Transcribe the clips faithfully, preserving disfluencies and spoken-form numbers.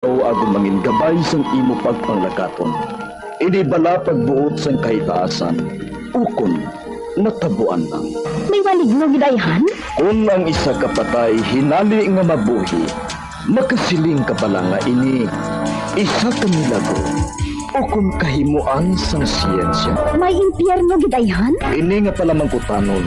Ikaw agud mangin gabay sang imo pagpanglakaton. Ini bala pagbuot sang kahitaasan, ukon natabuan lang. May maligno gid ayhan? Kon ang isa ka patay hinali nga mabuhi, makasiling ka bala nga ini isa ka milagro ukon kahimoan sang siyensya. May impyerno gid ayhan? Ini nga palamangkutanon,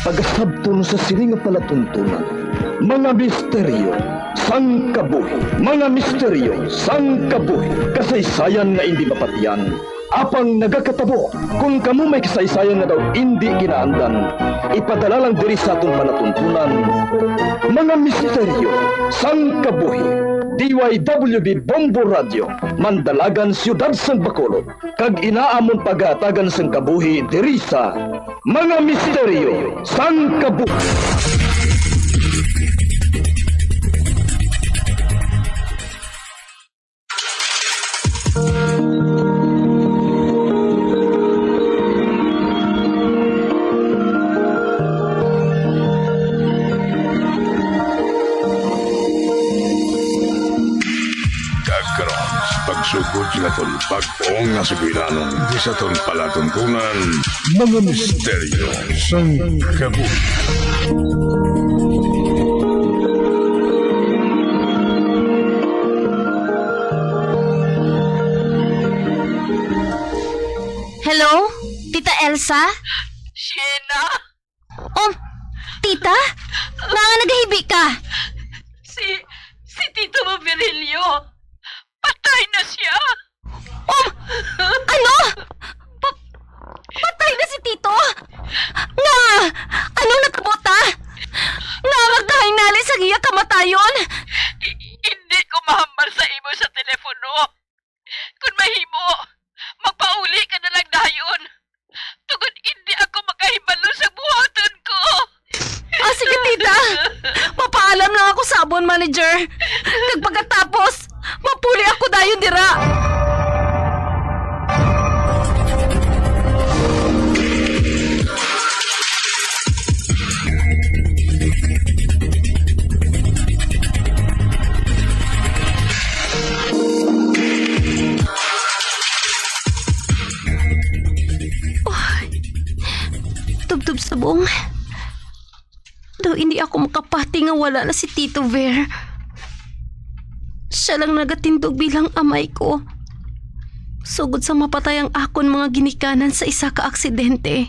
pagasabton sa sini nga palatuntunan. Mga misteryo sang kabuhi. Mga misteryo sang kabuhi. Kasaysayan nga indi mapatian, apang nagakatabo. Kon kamo may kasaysayan nga daw indi kinaandan, ipadala lang diri sa aton palatuntunan. Mga misteryo sang kabuhi. D Y W B Bombo Radio, Mandalagan, Siyudad sang Bacolod, kag ina amon pagahatagan sang kabuhi diri sa Mga Misteryo sang Kabuhi. Kag karon, pagsugod sa aton bag-o nga sugilanon, di sa aton palatuntunan, mga misteryo sang kabuhi. Hello? Tita Elsa? Sheena? Um, tita? Ngaa nagahibi ka? Si, si Tito mo, Virilio. Patay na siya. Um, ano? Pa-, patay na si Tito? Nga, ano natabo, ta? Nga magkahinali sa iya kamatayon? I-, hindi ko mahambal sa imo sa telepono. Kung mahimo, magpauli ka na lang dayon. Tungod hindi ako makahibalo sa buhaton ko. Ah, sige, tita. Mapaalam lang ako sa amon manager. Kag pagkatapos, mapuli ako dayon dira. Tubtob subong. Daw hindi ako makapati nga wala na si Tito Ver. Siya lang nagatindog bilang amay ko, sugod sa mapatay ang akon mga ginikanan sa isa ka aksidente.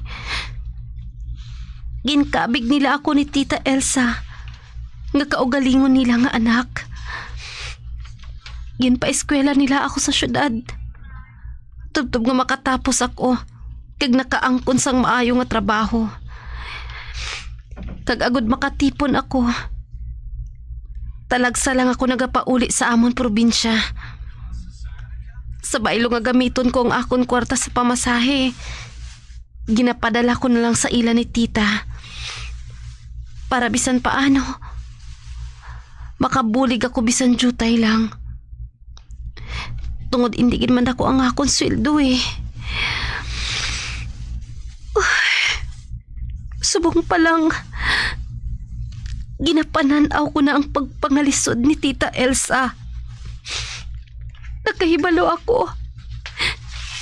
Ginkabig nila ako ni Tita Elsa, nga kaugalingon nila nga anak. Ginpaeskwela nila ako sa syudad, tubtob nga makatapos ako kag nakaangkon sang maayo nga trabaho. Kag agud makatipon ako, talagsa lang ako nagapauli sa amon probinsya. Sa baylo nga gamiton ko ang akon kwarta sa pamasahe, ginapadala ko na lang sa ila ni tita, para bisan paano, makabulig ako bisan diutay lang. Tungod indi gid man dako ang akon sweldo, eh. Uy, subong pa lang, ginapanan-aw ko na ang pagpangalisod ni Tita Elsa. Nakahibalo ako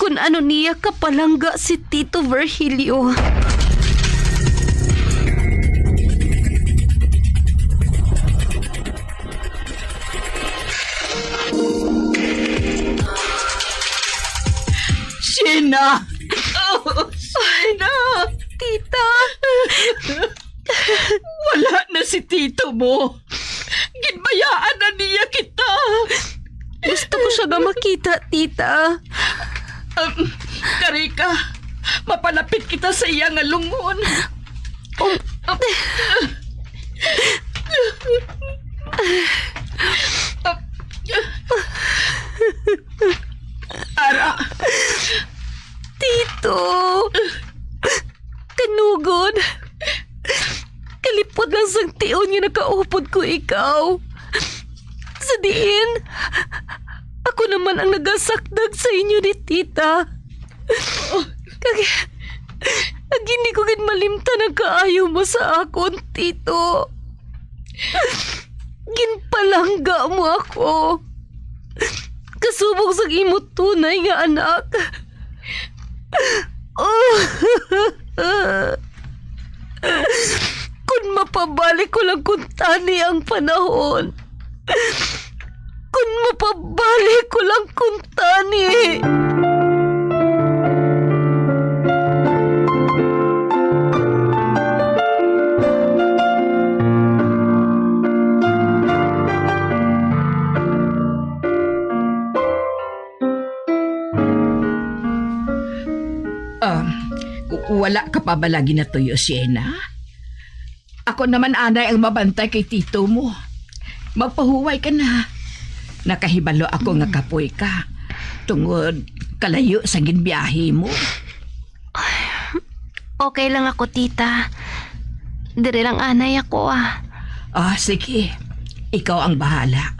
kon ano niya kapalangga si Tito Virgilio. Sheena! Sheena! Tita! Wala na si tito mo. Ginbayaan na niya kita. Gusto ko siya nga makita, tita. Um, kari ka. Mapalapit kita sa iya nga lungon. Um, Ara. Tito. Kanugon. Kalipod lang sang tion nga nakaupod ko ikaw. Sa diin, ako naman ang nagasakdag sa inyo ni tita. Kag, kag hindi ko gid malimtan ang kaayo mo sa akon, tito. Ginpalangga mo ako. subong sang imo tunay nga anak. Kon mapabalik ko lang kuntani ang panahon. Kon mapabalik ko lang kuntani. Um, w- wala ka pa bala ginatuyo, Sienna? Ako naman anay ang mabantay kay tito mo. Magpahuway ka na. Nakahibalo ako nga kapoy ka, tungod kalayo sa ginbiyahe mo. Okay lang ako, tita. Diri lang anay ako, ah. Ah, sige. Ikaw ang bahala.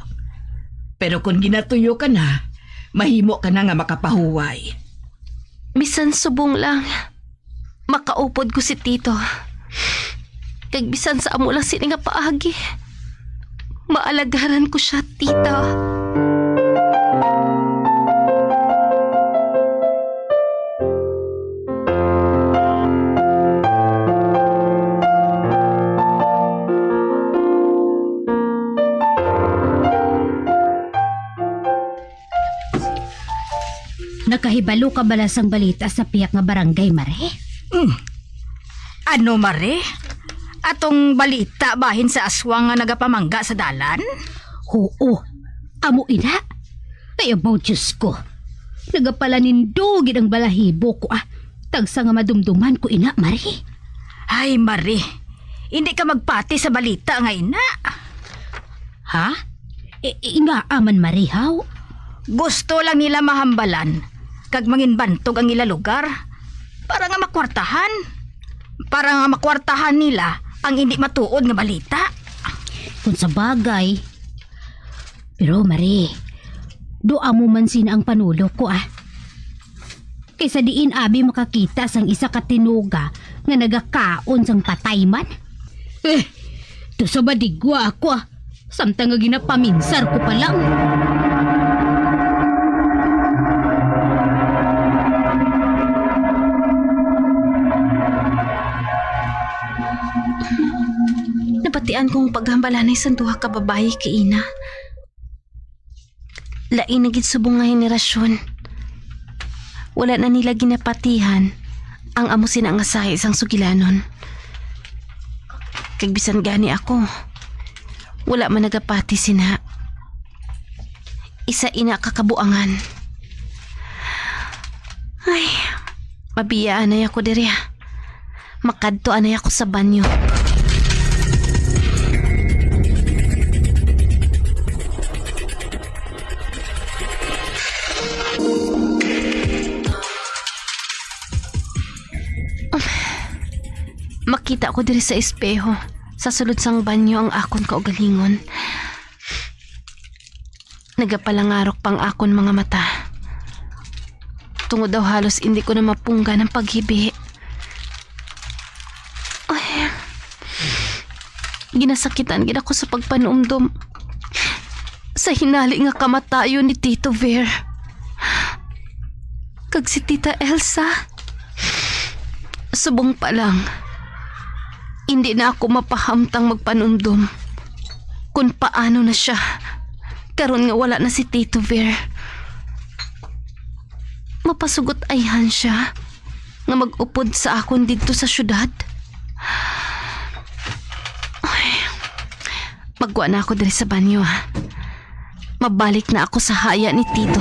Pero kung ginatuyo ka na, mahimo ka na nga makapahuway. Bisan subong lang, makaupod ko si tito. Kag bisan sa amo lang sini nga paagi, maalagaran ko siya, tita. Nakahibalo ka bala sang balita sa piyak nga barangay, Mare? Hmm. Ano, Mare? Atong balita bahin sa aswang nga nagapamangga sa dalan? Oo, amo ina. Ay, abaw, Diyos ko. Nagapalanindo gid ang balahibo ko, ah. Tagsa nga madumduman ko ina, Mare. Ay, Mare. Hindi ka magpati sa balita nga ina. Ha? I, i, nga aman, Mare, haw? Gusto lang nila mahambalan kag manginbantog ang ila lugar para nga makwartahan. Para nga makwartahan nila ang hindi matuod nga balita. Kung sa bagay. Pero, Mare, do amo man sina ang panulok ko, ah. Kay sa diin abi makakita sang isa ka tinuga nga nagakaon sang patay man? Eh, to sa badigwa ako, ah. Samtang nga ginapaminsar ko pa lang. Nabatian ko ang paghambalanay sang duha ka babayi kay ina. Lain na gid subong nga henerasyon. Wala na nila ginapatihan ang amo sina nga sahi sang sugilanon. Kag bisan gani ako, wala man nagapati sina. Isa ina ka kabuangan. Ay, mabiya anay ako diri, ah. Makadto anay ako sa banyo. Makita ko diri sa espeho, sa sulod sang banyo, ang akon kaugalingon. Nagapalangarok pa ang akon mga mata. Tungod daw halos indi ko na mapunggan ang paghibi. Ay, ginasakitan gid ako sa pagpanumdom sa hinali nga kamatayon ni Tito Ver kag si Tita Elsa. Subong pa lang, indi na ako mapahamtang magpanumdom kung paano na siya karon nga wala na si Tito Ver. Mapasugot ayhan siya nga mag-upod sa akon didto sa syudad. Ay, magwa na ako diri sa banyo, ha. Mabalik na ako sa haya ni Tito.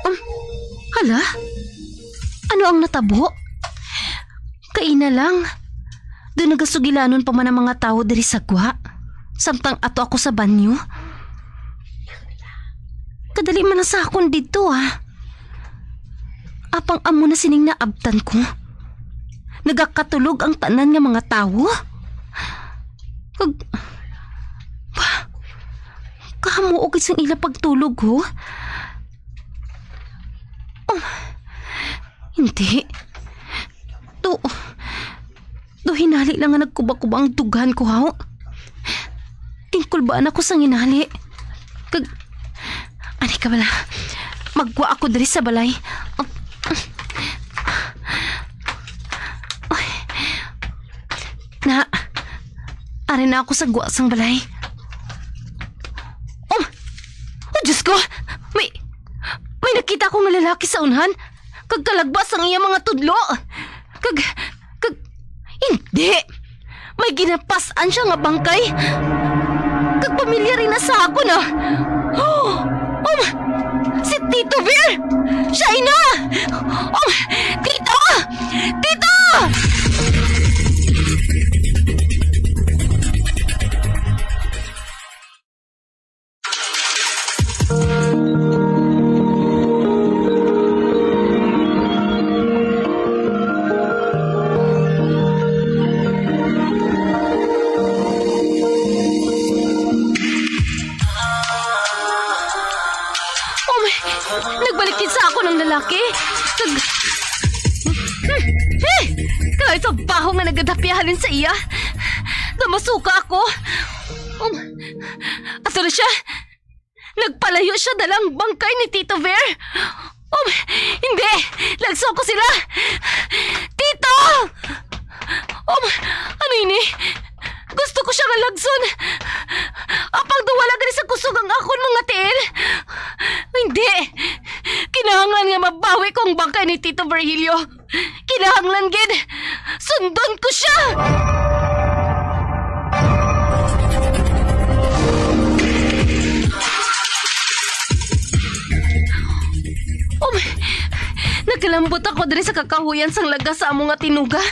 Um, hala? Ano ang natabo? Kaina lang. Do nagasugilanon pa man ang mga tawo diri sa gwa, samtang ato ako sa banyo. Kadali man ang sakon didto, ah. Apang amo na sining naabtan ko. Nagakatulog ang tanan nga mga tawo. Kag, pa, ka, Amo og sang ila pagtulog, ho? Um, hindi. Do, do hinali lang nga nagkuba-kuba ang dughan ko, haw? Tingkulbaan ako sang hinali. Kag, ani ka bala? Magwa ako diri sa balay. Ay. Na, ari na ako sa gwa sang balay. Oh, oh, Diyos ko! May, may nakita ko nga lalaki sa unhan. Kag kalagba sang iya mga tudlo. Kag, kag, hindi. May ginapas-an siya nga bangkay. Kag pamilyar na sa ako na. Oh, um, si Tito Ver! Siya ina! Um, Tito! Tito! Oh, may, nagbalik gid sa ako ng lalaki. Kag, hmm, eh, kay sa baho nga nagadapya halin sa iya. Namasuka ako. Um, ato na siya. Nagpalayo siya dala ang bangkay ni Tito Ver. Um, hindi! Lagso ko sila! Tito! Um, ano ini? Gusto ko siya nga lagson. Apang daw wala gani sa kusog ang akon mga tiil. Hindi! Kinahanglan nga mabawi ko ang bangkay ni Tito Virgilio. Kinahanglan gid! Sundon ko siya! Oh, may, nakalambot ako diri sa kakahuyan sang laga sa amo nga tinuga.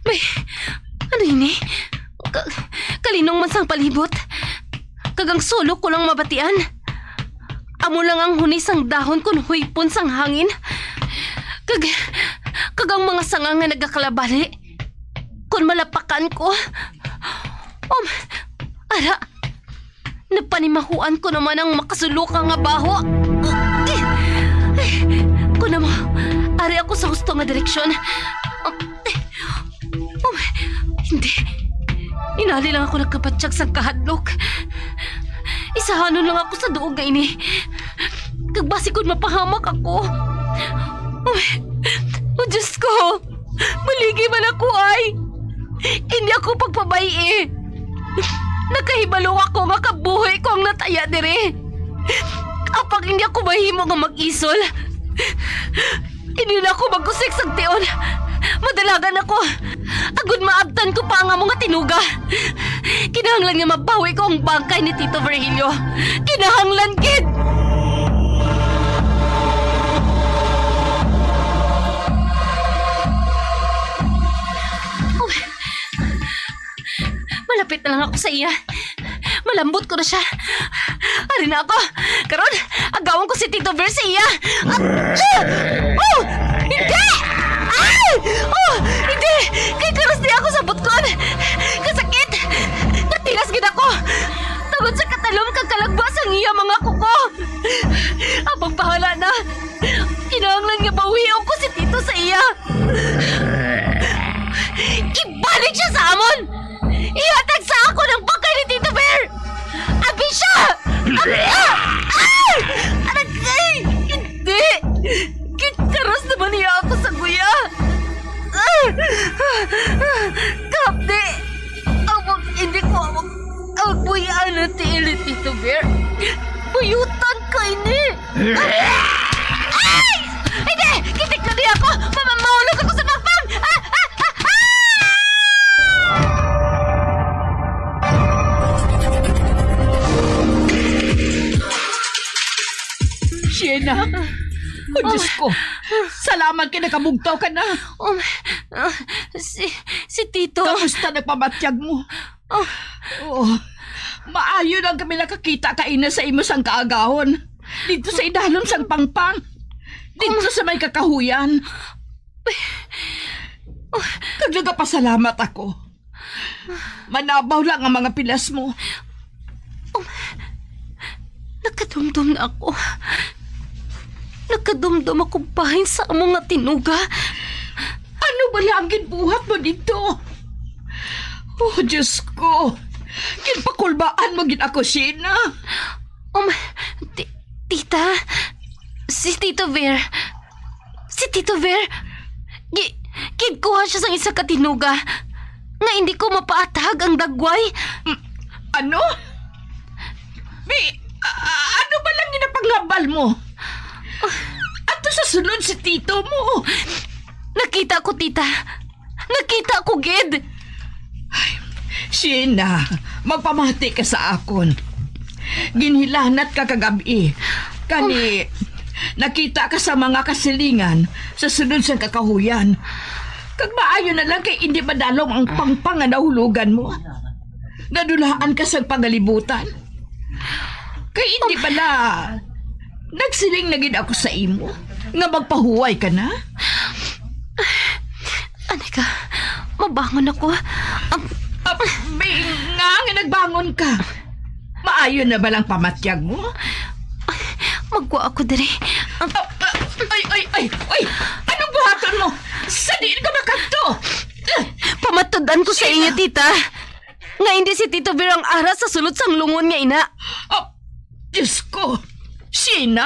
May, ano ini? Ka-, kalinong man sang palibot. Kag ang sulok ko lang mabatian. Amo lang ang huni sang dahon kon huypon sang hangin. Kag, kag ang mga sanga nga nagakalabali. Kon malapakan ko. Um, ara, napanimahuan ko naman ang makasuloka nga baho. Kun amo, ari ako sa husto nga direksyon. Um, Oh, hindi. Inali lang ako nagkabatyag sang kahadlok. Isahanon lang ako sa duog nga ini. Kag basi kun mapahamak ako. Oh, oh, Diyos ko! Maligi man ako, ay! Hindi ako pagpabay-i. Nakahibalo ako nga kabuhi ko ang nataya diri. Apang hindi ako mahimo nga mag-isol. Hindi na ako magkusik sang tion. Madalagan ako. Agud maabtan ko pa ang amo nga tinuga. Kinahanglan nga mabawi ko ang bangkay ni Tito Virgilio. Kinahanglan gid! Malapit na lang ako sa iya. Malambot ko na siya. Ari na ako. Karon, agawon ko si Tito Ver sa iya. Ah! Ah! Oh! Hindi! Ay! Oh! Hindi! Kay karos di ako sa butkon. Kasakit! Natilas gid ako. Tungod sa katalom kag kalagwa sang iya mga kuko. Apang bahala na. Kinahanglan nga bawion ko si Tito sa iya. Ibalik siya sa amon! Ihatag sa akon ang bangkay ni Tito Bear! Abi siya! Abi siya! Ay! Aray! Hindi! Gikaros naman niya ako sa guya! Kapdi! Ang mag-, hindi ko ang, ang buya na tiil ni Tito Bear. Buyutan ko ini! Ay! Hindi! Kitik na di ako! Ma-, ma-, mahulog ako sa pagpang! Ah! Ah! Ah! Ah! Siena! Oh, Diyos ko! Salamat kay nakabugtaw ka na! Um, ah, si, si Tito. Kamusta na pamatyag mo? Oh. Oh, maayo lang kami nakakita kaina sa imo sang kaagahon. Dito sa idalom sang pangpang. Dito sa may kakahuyan. Kag nagapasalamat ako. Manabaw lang ang mga pilas mo. Um, Kadumdom na ako. Nakadumdom ako bahin sa amo nga tinuga. Ano bala ang ginbuhat mo didto? Oh, Diyos ko. Ginpakulbaan mo gid ako, Sheena. Um, ti-, tita, si Tito Ver, si Tito Ver, gi-, ginkuha siya sang isa ka tinuga nga hindi ko mapaathag ang dagway. Mm, ano? May, a-, a-, ano ba lang ginapanghambal mo? Ato sa sulod si tito mo. Nakita ko, tita. Nakita ko gid. Ay, Sheena, magpamati ka sa akon. Ginhilanat ka kagab-i. Kani, nakita ka sa mga kasilingan sa sulod sang kakahuyan. Kag maayo na lang kay indi madalom ang pangpang nga nahulogan mo. Nadulaan ka sa pangalibutan. Kay indi bala nagsiling na gid ako sa imo nga magpahuway ka na? Ani ka, mabangon ako. Ang Ah, may nga nga nagbangon ka. Maayo na ba lang pamatyag mo? Magwa ako diri. Ang Ah, ah, ay, ay, ay, ay! Anong buhaton mo? Sa diin ka makadto? Pamatud-an ko sa inyo, tita, nga hindi si Tito Ver ang ara sa sulod sang lungon nga ina. Oh, Diyos ko! Sheena?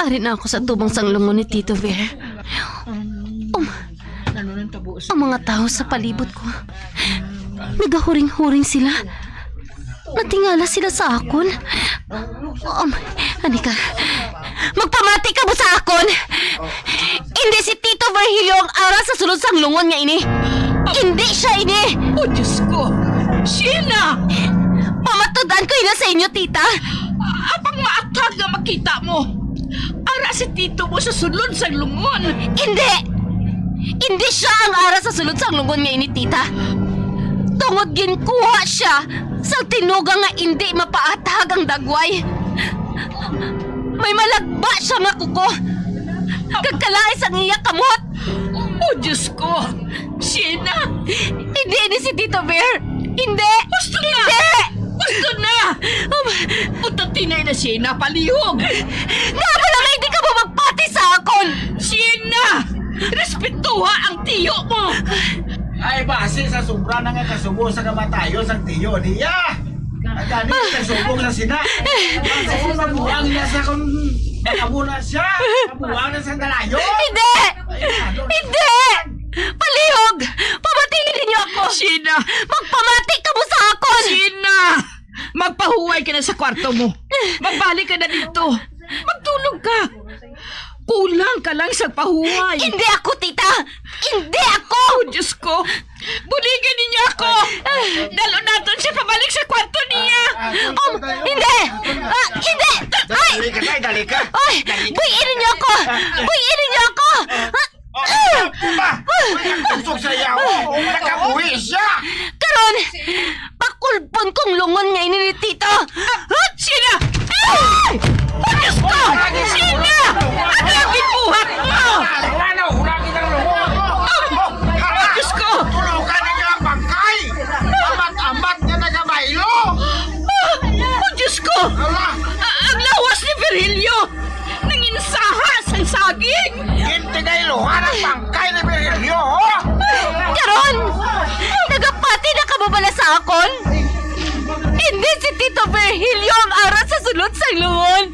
Ari na ako sa tubang sang lungon ni Tito Ver. Um, ang mga tawo sa palibot ko nagahuring-huring sila. Natingala sila sa akon. Um, ani ka? Magpamati ka mo sa akon! Hindi si Tito Virgilio ang ara sa sulod sang lungon nga ini. Hindi siya ini! Oh, Diyos ko! Sheena! Pamatud-an ko ina sa inyo, tita. Apang maathag nga makita mo. Ara si tito mo sa sulod sang lungon. Hindi! Hindi siya ang ara sa sulod sang lungon nga ini, tita. Tungod ginkuha siya sang tinuga nga indi mapaathag ang dagway. May malagba siya nga kuko. Kag kalaay sang iya kamot. Oh, Diyos ko! Sheena! Hindi ini si Tito Ver! Hindi! Husto na! Hindi! Husto na! Um, Puta, tinay na, Sheena, palihog! Nga pala nga hindi ka mo magpati sa akon! Sheena! Respetuha ang tiyo mo! Ay, basi sa sobra na nga kasubo sa kamatayon sang tiyo niya. At gani, kasubong na sina. Basi mabuang niya sa kung amo na siya. Mabuang na sa kalayo. Hindi! Ay, ano? Hindi! Palihog! Pamatii ninyo ako! Sheena! Magpamati ka mo sa akon! Sheena! Magpahuway ka na sa kwarto mo. Magbalik ka na dito. Magtulog ka. Kulang ka lang sa pahuway. Hindi ako, tita! Hindi ako! Oh, Diyos ko! Buligan ninyo ako! Dalo naton siya pabalik sa kwarto niya! Um, hindi! Ah, hindi! Ay! Dali ka, Tay, dali ka. Ay! Dali ka. Buy-i ninyo ako! Buy-i ninyo ako! Ah! Oh, ba? Uy, nagkusog sa iya, oh. Nakabuhi siya. Karon, pakulbon kong lungon nga ini ni Tito. Hot, Sheena! Ay! Oh, Diyos ko! Sheena! Ano ang ginbuhat mo? Wala na, wala kita ng lungon. Oh, Diyos ko! Tulukan na niya ang bangkay. Amat-amat niya nagabaylo. Oh, Diyos ko! Hala! Ah, ang lawas ni Virgilio! Nanginsaha sang saging! Gintigayluhan ang bangkay ni Virgilio, ho? Karon, nagapati na ka mo bala sa akon? Hindi si Tito Virgilio ang ara sa sulod sang lungon.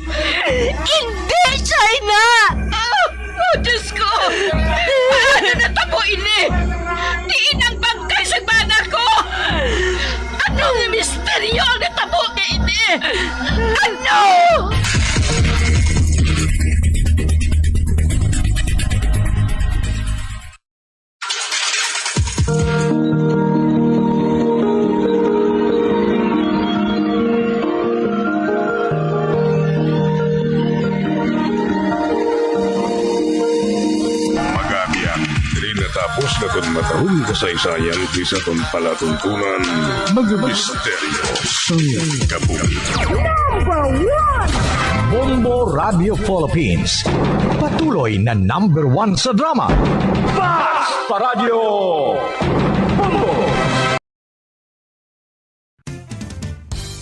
Hindi siya ina! Ah, oh, Diyos ko! Ano natabo ini? Diin ang bangkay sa bana ko? Ano nga misteryo ang natabo nga ini? Ano? Magabyan, diri natapos na kon matahong kasaysayan sa aton palatuntunan. Mga misteryo sang kabuhi. Number one! Bombo Radio Philippines, patuloy na number one sa drama. Basta Radyo Bombo!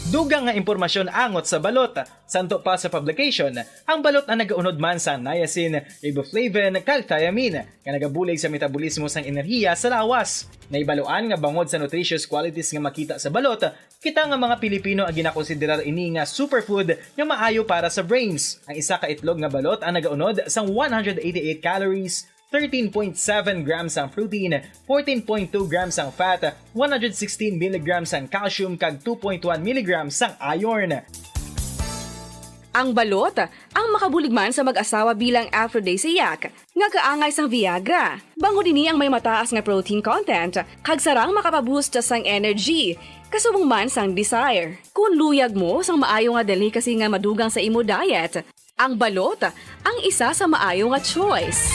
Dugang nga impormasyon angot sa balot. Santo pa sa publication, ang balot ang nagaunod man sa niacin, riboflavin, kag thiamine, nga nagabulig sa metabolismo sang enerhiya sa lawas. Nahibaluan nga bangod sa nutritious qualities nga makita sa balot, kita nga mga Pilipino ang ginakonsiderar ini nga superfood nga maayo para sa brains. Ang isa ka itlog nga balot ang nagaunod sang one hundred eighty-eight calories, thirteen point seven grams ang protein, fourteen point two grams ang fat, one hundred sixteen milligrams ang calcium, kag two point one milligrams ang iron. Ang balot ang makabulig man sa mag-asawa bilang aphrodisiac nga kaangay sang Viagra. Bangod ini ang may mataas nga protein content kag sarang makapaboost sang energy, kasubong man sang desire. Kon luyag mo sang maayo nga delicacy nga madugang sa imo diet, ang balot ang isa sa maayo nga choice.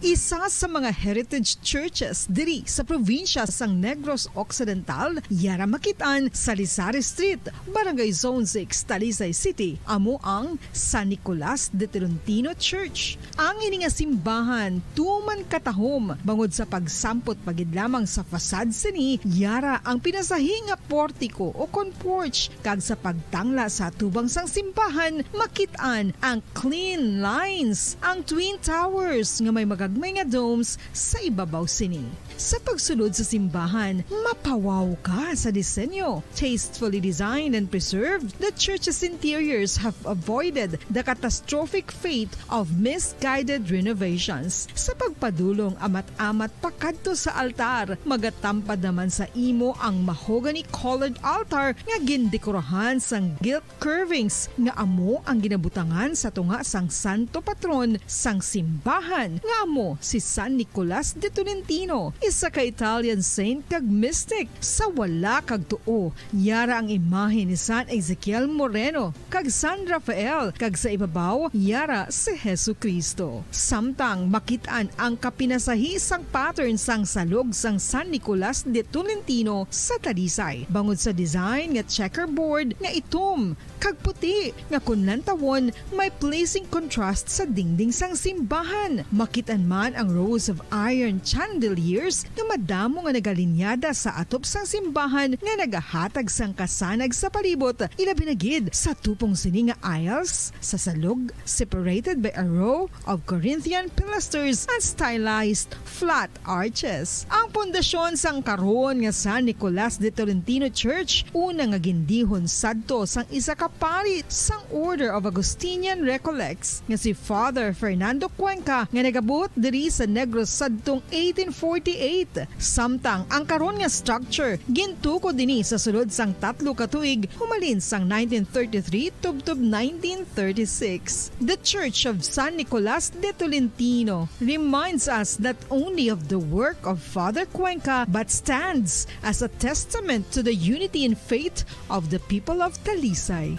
Isa sa mga heritage churches diri sa probinsya sang Negros Occidental, yara makit-an sa Lisari Street, Barangay Zone six, Talisay City, amo ang San Nicolas de Tolentino Church. Ang ini nga simbahan tuman katahom bangod sa pagsampot pa gid lamang sa facade sini, yara ang pinasahi nga portiko o kon porch, kag sa pagtangla sa atubang sang simbahan makit-an ang clean lines, ang twin towers nga may magagmay nga domes sa ibabaw sini. Sa pagsulod sa simbahan, mapawaw ka sa disenyo. Tastefully designed and preserved, the church's interiors have avoided the catastrophic fate of misguided renovations. Sa pagpadulong amat-amat pakadto sa altar, magatampad naman sa imo ang mahogany-colored altar nga gindekorahan sang gilt curvings nga amo ang ginabutangan sa tunga sang santo patron sang simbahan, nga amo si San Nicolas de Tolentino, isa ka Italian saint kag mystic. Sa wala kag tuo, yara ang imahe ni San Ezekiel Moreno kag San Rafael, kag sa ibabaw, yara si Jesu-Cristo. Samtang makit-an ang kapinasahi sang pattern sang salog sang San Nicolas de Tolentino sa Talisay, bangod sa design nga checkerboard nga itom kag puti, nga kon lantawon, may pleasing contrast sa dingding sang simbahan. Makit-an man ang rows of iron chandeliers nga madamo nga nagalinyada sa atop sang simbahan nga nagahatag sang kasanag sa palibot, ilabi na gid sa tupong sini nga aisles, sa salog, separated by a row of Corinthian pilasters and stylized flat arches. Ang pundasyon sang karon nga San Nicolas de Tolentino Church una nga gindihon sadto sang isa ka pari sang Order of Augustinian Recollects nga si Father Fernando Cuenca, nga nagabuot diri sa Negros sadtong eighteen forty-eight. Samtang ang karon nga structure gintukod ini sa sulod sang tatlo ka tuig, humalin sang nineteen thirty-three tubtob nineteen thirty-six. The Church of San Nicolas de Tolentino reminds us not only of the work of Father Cuenca but stands as a testament to the unity in faith of the people of Talisay.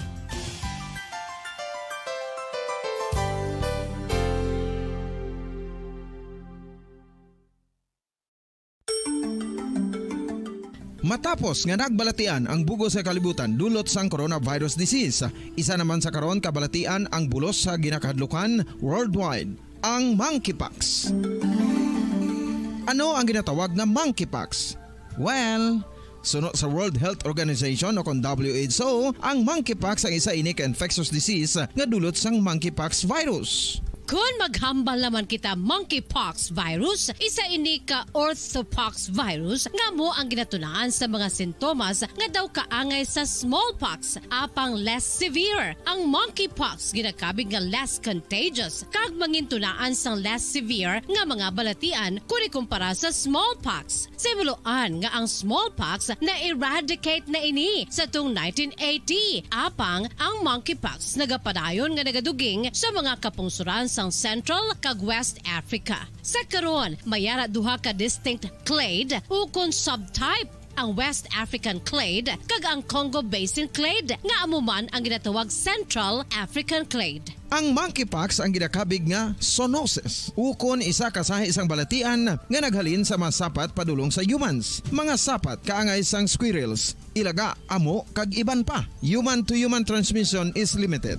Matapos nga nagbalatian ang bug-os nga kalibutan dulot sang coronavirus disease, isa naman sa karon kabalatian ang bulos sa ginakahadlukan worldwide, ang monkeypox. Ano ang ginatawag nga monkeypox? Well, suno sa World Health Organization o kon W H O, ang monkeypox ang isa ini ka infectious disease nga dulot sang monkeypox virus. Kon maghambal naman kita monkeypox virus, isa ini ka orthopox virus nga amo ang ginatunaan sa mga sintomas nga daw kaangay sa smallpox, apang less severe. Ang monkeypox ginakabig nga less contagious kag mangintunaan sang less severe nga mga balatian kon ikumpara sa smallpox. Sa hibaluan nga ang smallpox na-eradicate na ini sa tong nineteen eighty, apang ang monkeypox nagapadayon nga nagaduging sa mga kapungsoran sang Central kag West Africa. Sa karon, may ara duha ka distinct clade ukon subtype ang West African clade, kag ang Congo Basin clade, nga amo man ang ginatawag Central African clade. Ang monkeypox ang ginakabig nga zoonosis, ukon isa ka sahi sang balatian nga naghalin sa mga sapat padulong sa humans, mga sapat kaangay sang squirrels, ilaga, amo, kag iban pa. Human to human transmission is limited.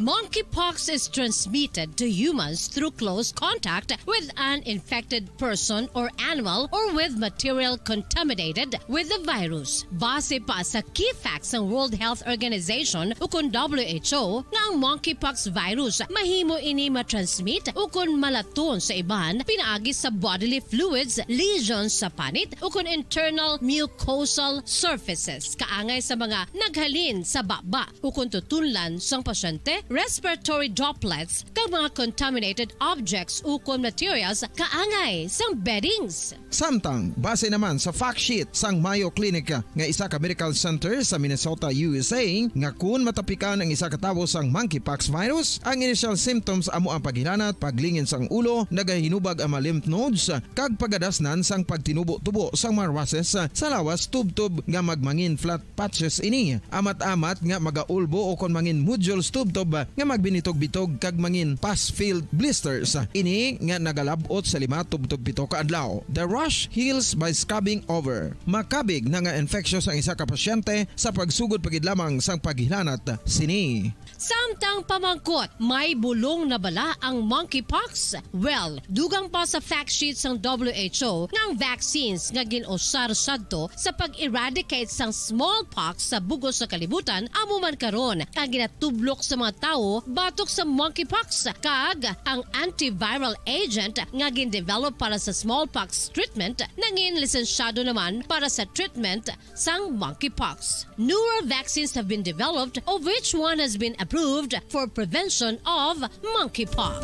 Monkeypox is transmitted to humans through close contact with an infected person or animal or with material contaminated with the virus. Base pa sa key facts sang World Health Organization ukon W H O nga ang monkeypox virus mahimo ini matransmit ukon malaton sa iban pinaagi sa bodily fluids, lesions sa panit ukon internal mucosal surfaces kaangay sa mga naghalin sa baba ukon tutunlan sang pasyente, respiratory droplets, kag mga contaminated objects ukon materials kaangay sang beddings. Samtang, base naman sa fact sheet sang Mayo Clinic nga isa ka medical center sa Minnesota, U S A, nga kun matapikan ang isa ka tawo sang monkeypox virus, ang initial symptoms amo ang paghilanat, paglingin sang ulo, nagahinubag ang mga lymph nodes, kag pagadasnan sang pagtinubo-tubo sang mga rushes sa lawas tubtob nga magmangin flat patches ini. Amat-amat nga magaulbo ukon mangin nodules tubtob nga magbinitog-bitog kag mangin pus-filled blisters. Ini nga nagalab-ot sa lima tubtob pito ka adlaw. The rash heals by scabbing over. Makabig na nga infectious ang isa ka pasyente sa pagsugod pa gid lamang sang paghilanat sini. Samtang pamangkot, may bulong na bala ang monkeypox? Well, dugang pa sa fact sheet sang W H O nga ang vaccines nga gin-usar sadto sa pag-eradicate sang smallpox sa bug-os nga kalibutan amo man karon ang ginatublok sa mga tawo batok sa monkeypox, kag ang antiviral agent nga gin-develop para sa smallpox treatment nangin lisensyado naman para sa treatment sang monkeypox. Newer vaccines have been developed, of which one has been approved for prevention of monkeypox.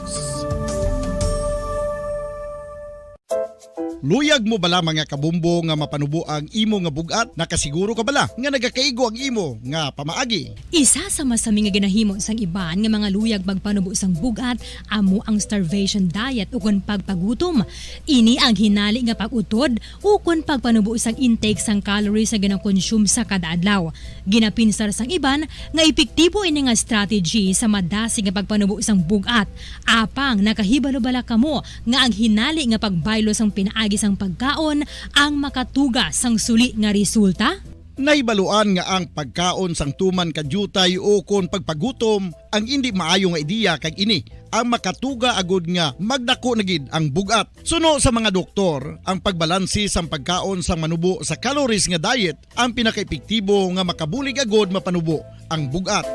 Luyag mo bala, mga kabumbo, nga mapanubo ang imo nga bug-at? Nakasiguro ka bala nga nagakaigo ang imo nga pamaagi? Isa sa masami nga ginahimo sang iban nga mga luyag magpanubo sang bug-at amo ang starvation diet ukon pagpagutom. Ini ang hinali nga pag-utod ukon pagpanubo sang intake sang calories nga ginakonsume sa kada adlaw. Ginapinsar sang iban nga epektibo ini nga strategy sa madasig nga pagpanubo sang bug-at. Apang nakahibalo bala kamo nga ang hinali nga pagbaylo sang pinaagi sang pagkaon ang makatuga sang suli nga resulta? Nahibaluan nga ang pagkaon sang tuman ka diutay ukon pagpagutom ang indi maayo nga ideya, kag ini ang makatuga agud nga magdako na gid ang bug-at. Suno sa mga doktor, ang pagbalanse sang pagkaon sang manubo sa calories nga diet ang pinakaepektibo nga makabulig agud mapanubo ang bug-at.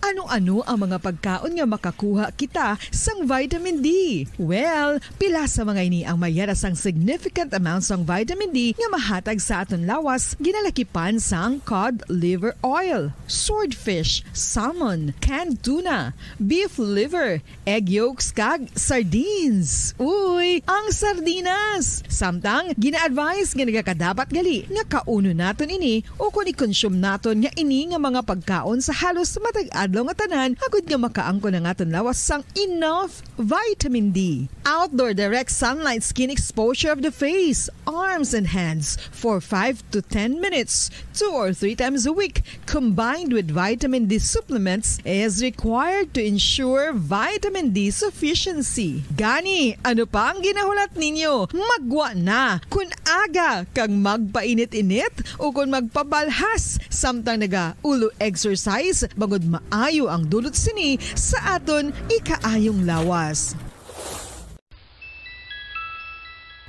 Ano-ano ang mga pagkaon nga makakuha kita sang vitamin D? Well, pila sa mga ini ang mayara sang significant amount sang vitamin D nga mahatag sa aton lawas, ginalakipan sang cod liver oil, swordfish, salmon, canned tuna, beef liver, egg yolks, kag sardines. Uy, ang sardinas! Samtang, gina-advise nga nagakadapat gali nga kaunon naton ini ukon i-consume naton nga ini nga mga pagkaon sa halos matag adlaw nga tanan, agud nga makaangkon ang aton lawas sang enough vitamin D. Outdoor direct sunlight skin exposure of the face, arms, and hands for five to ten minutes, two or three times a week, combined with vitamin D supplements, is required to ensure vitamin D sufficiency. Gani, ano pa ang ginahulat ninyo? Maggwa na! Kun aga kag magpainit-init ukon magpabalhas samtang naga-ulo exercise, bangod maayo ang dulot sini sa aton ikaayong lawas.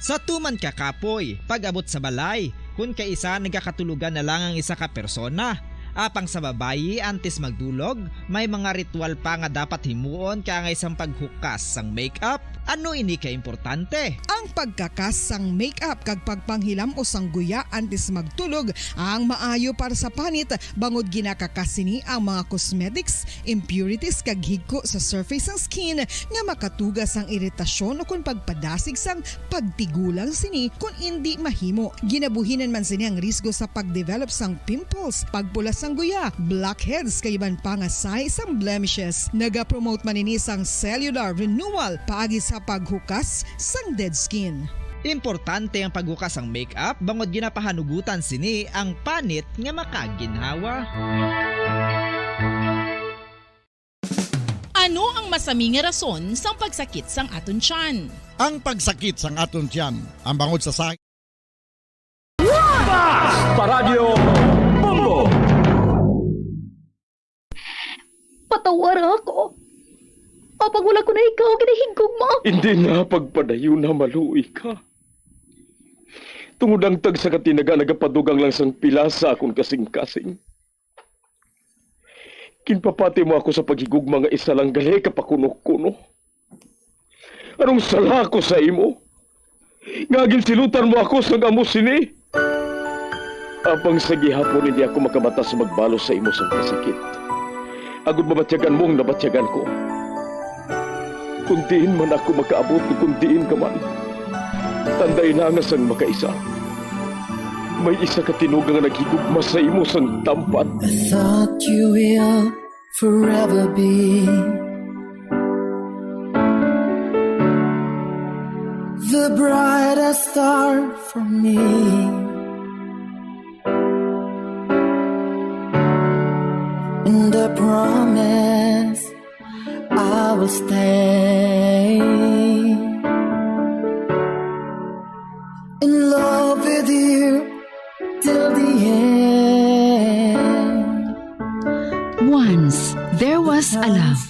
Sa tuman ka kapoy, pag-abot sa balay, kun kaisa nagakatulogan na lang ang isa ka persona. Apang sa babayi, antes magdulog, may mga ritual pa nga dapat himuon kaangay sang paghukas sang makeup. Ano ini ka importante? Ang pagkakas sang makeup kag pagpanghilam-os sang guya antes magtulog ang maayo para sa panit, bangod ginakakas sini ang mga cosmetics, impurities, kag higko sa surface sang skin nga makatuga sang iritasyon ukon pagpadasig sang pagtigulang sini kon indi mahimo. Ginabuhinan man sini ang risgo sa pagdevelop sang pimples, pagpula sang guya, blackheads, kag iban pa nga sahi sang blemishes. Nagapromote man ini sang cellular renewal paagi sa paghukas sang dead skin. Importante ang paghukas sang make-up bangod ginapahanugutan sini ang panit nga makaginhawa. Ano ang masami nga rason sang pagsakit sang aton tiyan? Ang pagsakit sang aton tiyan, ang bangod sa sa- Paradyo Bombo! Patawara ako. Apang wala ko na ikaw ginahigugma. Hindi na pagpadayon na maluoy ka. Tungod ang tagsa ka tinaga nagapadugang lang sang pila sa akon kasing-kasing. Ginpapati mo ako sa paghigugma nga isa lang gali ka pakuno-kuno. Anong sala ako sa imo? Nga ginsilutan mo ako sang amo sini? Apang sa gihapon hindi ako makamata sa magbalos sa imo sang kasakit. Agod mabatyagan mo ang nabatyagan ko. Kung diin man ako makaabot o kung diin ka man, tanday na nga sang makaisa. May isa ka tinuga nga naghigugma sa imo sang tampad. I thought you will forever be the brightest star for me. And I promise I will stay in love with you till the end. Once there was a love.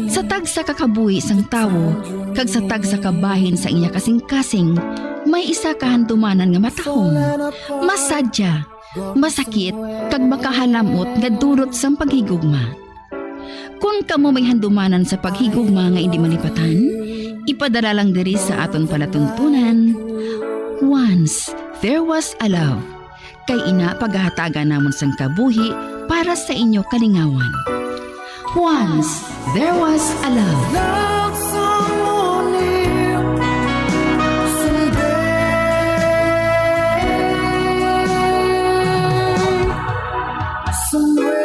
Sa tagsa ka kabuhi sang tawo kag sa tagsa ka bahin sa iya kasing-kasing, may isa ka handumanan nga matahom, masadya, masakit, kag makahalamot nga dulot sang paghigugma. Kon kamo may handumanan sa paghigugma nga indi malipatan, ipadala lang diri sa aton palatuntunan. Once there was a love, kay ina pagahatagan namon sang kabuhi para sa inyo kalingawan. Once there was a love. Love someone new someday. Somewhere.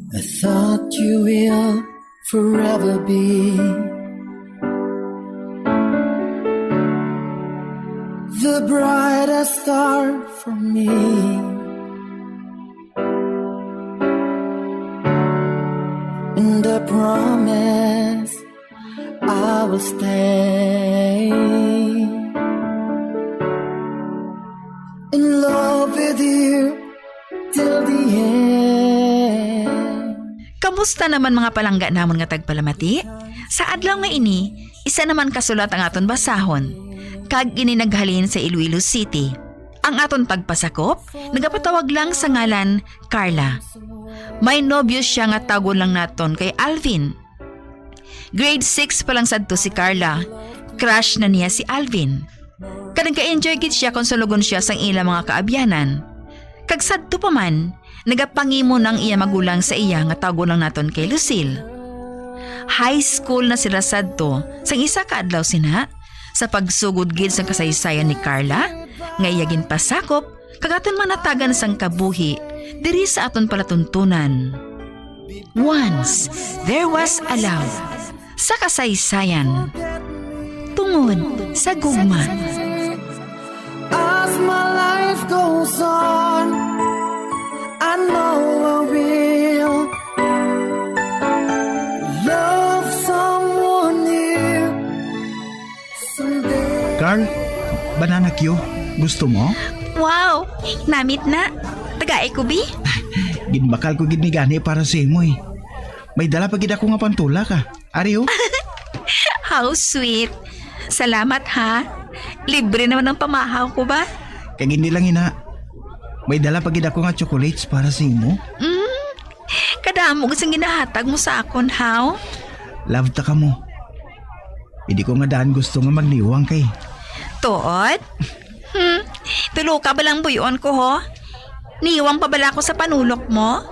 I thought you will forever be the brightest star for me. And I promise I will stay in love with you till the end. Kamusta naman, mga palangga namon nga tagpalamati? Sa adlaw nga ini, isa naman ka sulat ang aton basahon, kag ini naghalin sa Iloilo City. Ang aton pagpasakop nagapatawag lang sa ngalan Carla. May nobyo siya nga tawgon lang naton kay Alvin. Grade six pa lang sadto si Carla, crush na niya si Alvin. Kag nagka-enjoy gid sia kon sulugon sia sang ila mga kaabyanan. Kag sadto pa man, nagapangimo na ang iya magulang sa iya nga tawgon lang naton kay Lucille. High school na sila sadto sang isa ka adlaw sina, sa pagsugod gid sang kasaysayan ni Carla nga iya ginpasakop kag aton manatagan sang kabuhi diri sa aton palatuntunan. Once there was a love. Sa kasaysayan, tungod sa gugma. As my life goes on, I know I will love someone new someday. Carl, banana cue. Gusto mo? Wow! Namit na. Tagai ko, bi. Ginbakal ko gid ni gani para sa imo eh. May dala pa gid ako nga pantulak ah. Ari oh. How sweet. Salamat ha. Libre naman ang pamahaw ko ba? Kag hindi lang ina. May dala pa gid ako nga chocolates para sa imo. Mm, kadamo gid sang ginahatag mo sa akon, haw? Love ta kamo. Hindi ko nga daan gusto nga magniwang kay. Tuod? Hmm, Tulo ka ba lang buyon ko, ho? Niwang pa bala ako sa panulok mo?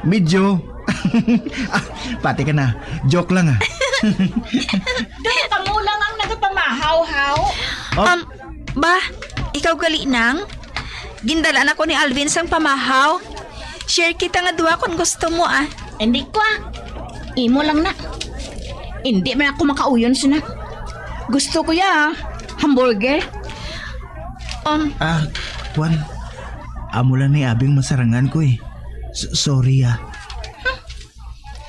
Medyo. Ah, pati ka na. Joke lang, ah. Dili kamo lang ang nagapamahaw-haw. Oh. Um, ba, ikaw gali, Nang? Gindala na ko ni Alvin sang pamahaw. Share kita nga duha kung gusto mo, ah. Hindi ko, ah. Imo lang na. Hindi man ako makauyon sina. Gusto ko ya, ah, hamburger. Um, Ah, kwan. Amo lang ni Abing masarangan ko eh. S- sorry ah.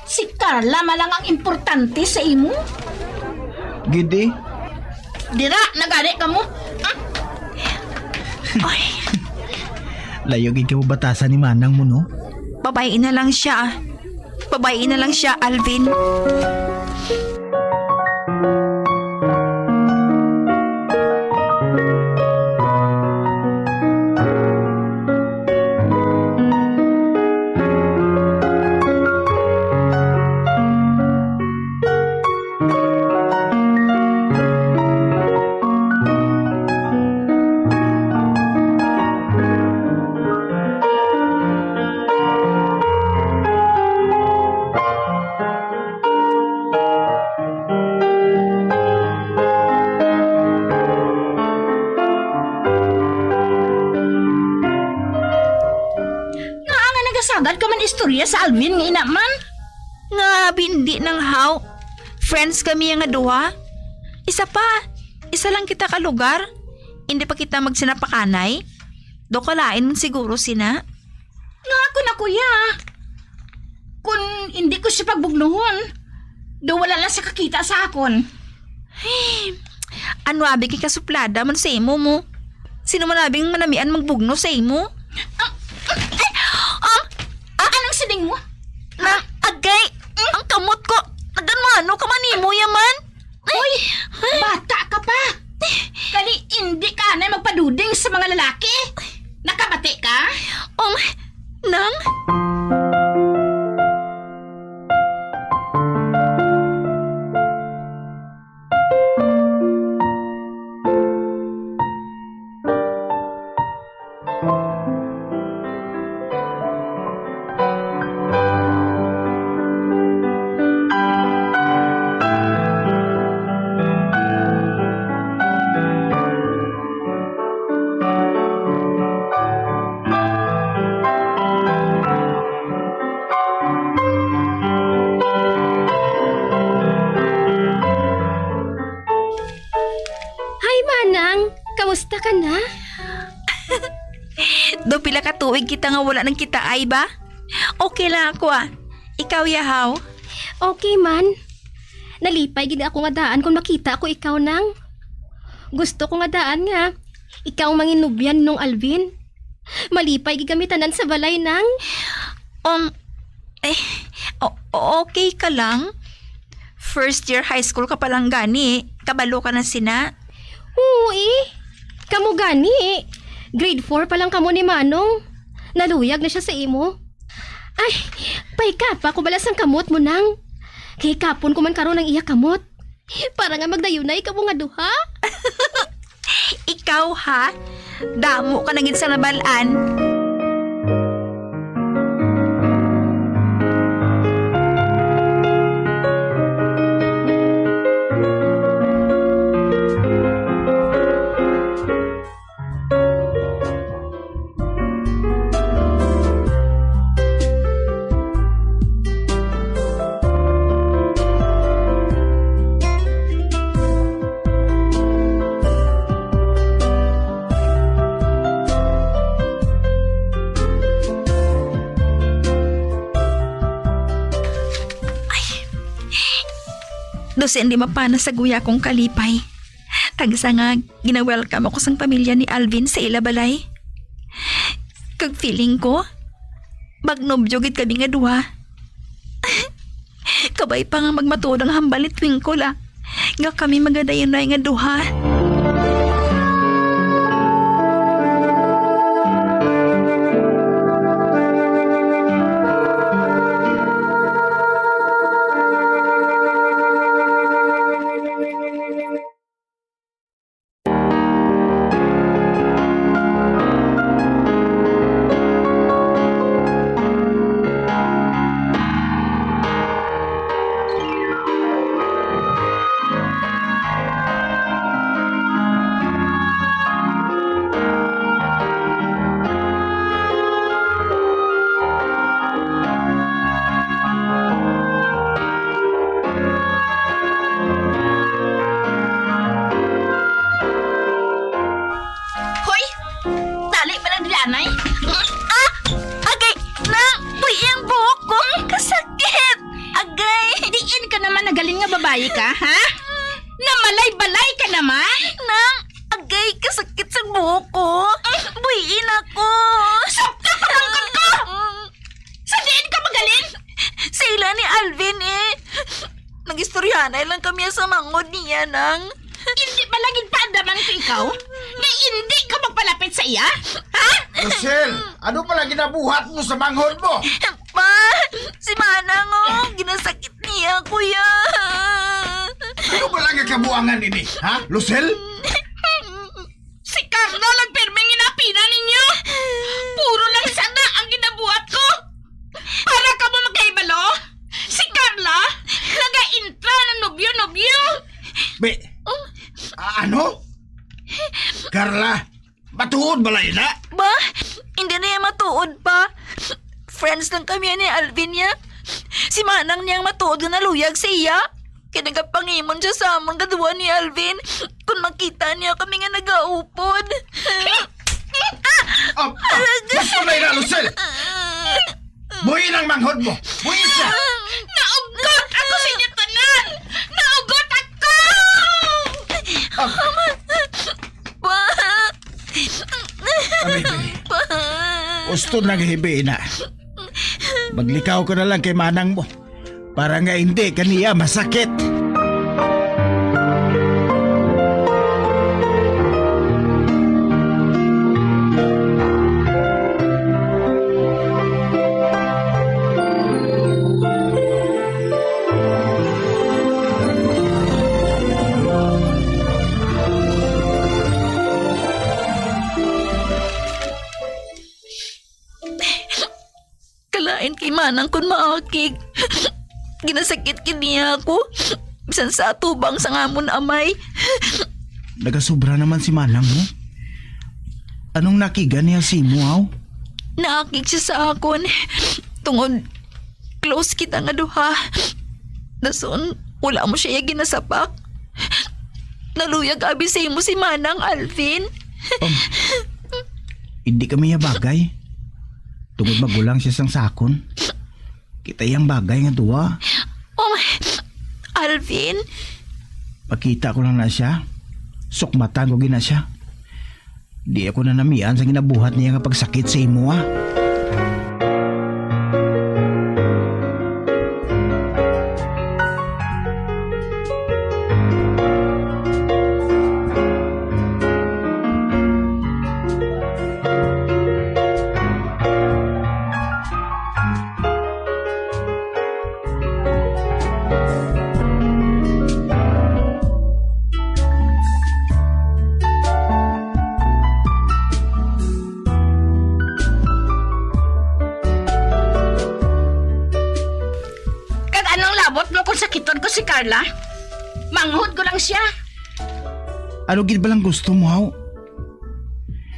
Si Carla man lang ang importante sa imo? Gidi? Dira, nagani ka mo. Ah, Ay, Layo gid ka mo batasan ni manang mo, no? Babayi na lang siya. Babayi na lang siya, Alvin. Nga nga nagasagad ka man istorya sa Alvin nga ina man? Nga bindi nang haw. Friends kami nga duha. Isa pa, isa lang kita ka lugar. Hindi pa kita magsinapakanay. Do kalain man siguro sina. Nga ako na, kuya. Kun hindi ko siya pagbugnuhon, do wala lang siya kakita sa akon. Ay, ano abi kay kasuplada man sa imo mo? Sino man abing manamian magbugno sa imo? Ah, ah, ah, ah, anong siling mo? Na, agay, ang kamot ko. Naganwano ka man nimo yaman? Hoy, bata ka pa. Kani, hindi ka anay magpaduding sa mga lalaki. Nakabati ka? Um, nang? Hi, Manang! Kamusta ka na? Do pila ka tuig kita nga wala nagkita, ay ba? Okay lang ako, ah. Ikaw, Yahaw? Okay man. Nalipay gid ako nga daan kung makita ko ikaw, Nang. Gusto ko nga daan nga ikaw ang manginubyan, Nong Alvin. Malipay gid kami tanan sa balay, Nang. Um, eh, o- okay ka lang? First year high school ka pa lang gani, kabalo ka na sina? Oo, eh. Kamo gani, eh. Grade four pa lang kamo ni Manong. Naluyag na siya sa imo. Ay, paikapa ko bala sang kamot mo, Nang. Kay kapon ko man karon ang iya kamot. Para nga magdayunay kamo nga duha. Ikaw, ha? Damo ka na gid sa nabal-an. Ay, do siya hindi mapana sa guya kong kalipay. Tagsa nga gina-welcome ako sang pamilya ni Alvin sa ila balay. Kag feeling ko, magnobyo gid kami nga duha. Kabay pa nga magmatuod ang hambal ni Twinkle, ah, nga kami magadayon na nga duha. naman nagalin nga babayi ka, ha? Namalay-balay ka naman? Nang, agay, kasakit sa buhok ko. Buhiin ako. Sakto pa lang ko! Sa diin ka magalin? Sa ila ni Alvin, eh. Nag-istoryahanay lang kami sa manghod niya, nang. Hindi ba lagi paandaman ko ikaw? Nga hindi ka magpalapit sa iya? Ha? Rosel, ano pala ginabuhat mo sa manghod mo? Pa, si Manang, oh, ginasakit niya, kuya. Ano ba lang ang kabuangan ini, ha, Lucel? Si Carla lang pirmi ang ginapina ninyo. Puro lang sana ang ginabuhat ko. Para kamo makahibalo, si Carla nagaintra ng nobyo-nobyo. Be, a- ano? Carla, matuod ba lang ina? Ba? Hindi na yan matuod pa. Friends lang kami ni Alvin niya. Si Manang niya ang matuod nga naluyag sa iya. Kaya nagapangimon siya sa amon nga duha ni Alvin kung makita niya kami nga nagaupod. Ah, ah, gusto na ina, Lucel! Buhi ang manghod mo! Buhi siya! Naugot ako sa inyo tanan! Naugot ako! Ah, Pa! Abi, abi. Pa! Gusto na hibi na. Maglikaw ka na lang kay manang mo para nga hindi kaniya masakit. Kalain kay manang kon maakig. Ginasakit gid niya ako, bisan sa atubang sang amon amay. Nagasobra naman si manang mo. Anong nakigan niya sa imo, aw? Naakig siya sa akon tungod close kita nga duha. Dason, wala mo siya ginasapak. Naluyag abi sa imo si Manang Alvin. Um, hindi kami niya bagay. Tungod magulang siya sang sakon. Kita iyang bagay nga duwa. Oh, Alvin? Pakita ko lang na siya. Sukmatan ko gina siya. Di ako nanamian sa ginabuhat niya nga pagsakit sa imo, ah. Kag anong labot mo kung sakiton ko si Carla? Manghod ko lang siya. Ano gid ba lang gusto mo, haw?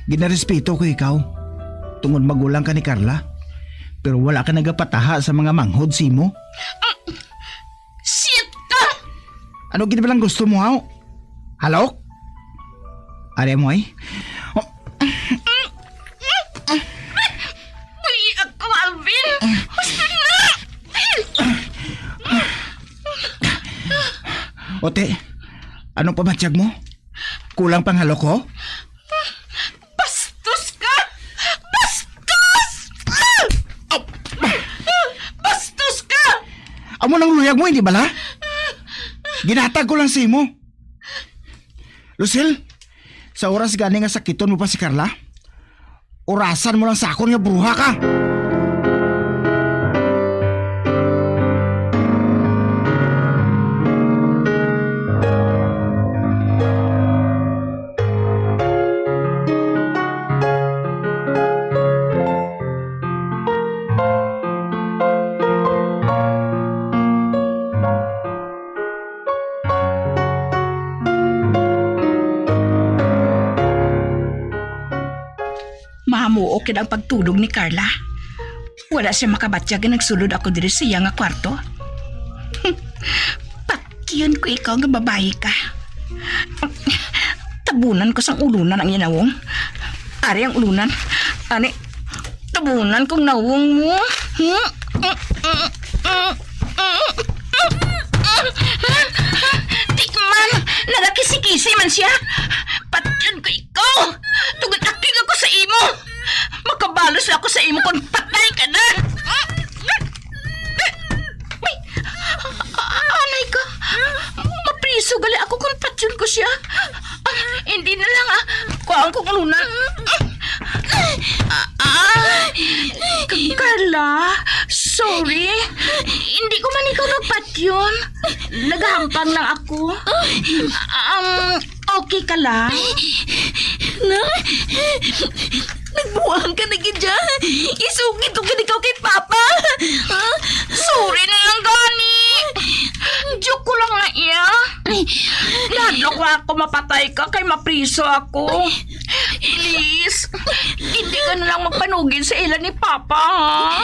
Ginarespeto ko ikaw tungod magulang ka ni Carla, pero wala ka nagapataha sa mga manghod sa imo. Shit ka! Ano gid ba lang gusto mo, haw? Halok? Ari mo, ay? Buhi ako, Alvin! Gusto na! Ote, anong pamatyag mo? Kulang pang halok ko? Bastos ka! Bastos! Ah! Aw! Bastos ka! Amo nang luyag mo, hindi bala? Ginatag ko lang sa imo. Lucille, sa oras gani nga sakiton mo pa si Carla, orasan mo lang sa akon nga bruha ka. Mahamuok gid ang pagtulog ni Carla. Wala siya makabatyag nga nagsulod ako diri sa iya nga kwarto. Patyon ko ikaw nga babayi ka. Tabunan ko sang ulunan ang iya nawong. Ari ang ulunan. Ani, tabunan kong nawong mo. Hmm? man siya. Patyon ko ikaw. Tugon akig ako sa imo. Makabalos ako sa imo kung patay ka na. Ay, anay ka. Mapriso gali ako kung patyon ko siya. Ah, hindi na lang, ah. Kuhaan ko kanunay. Ah, ah. K-, Carla, sorry. Hindi ko man ikaw nagpatyon. Naghampang lang ako. Um, okay ka lang? Na? Nagbuang ka na gid dyan. Isugid ko gid ikaw kay Papa. Ah, sorry na lang gani. Joke ko lang na iya. Nahadlok lang ako mapatay ka kay mapriso ako. Please, hindi ka na lang magpanugid sa ila ni Papa, ha?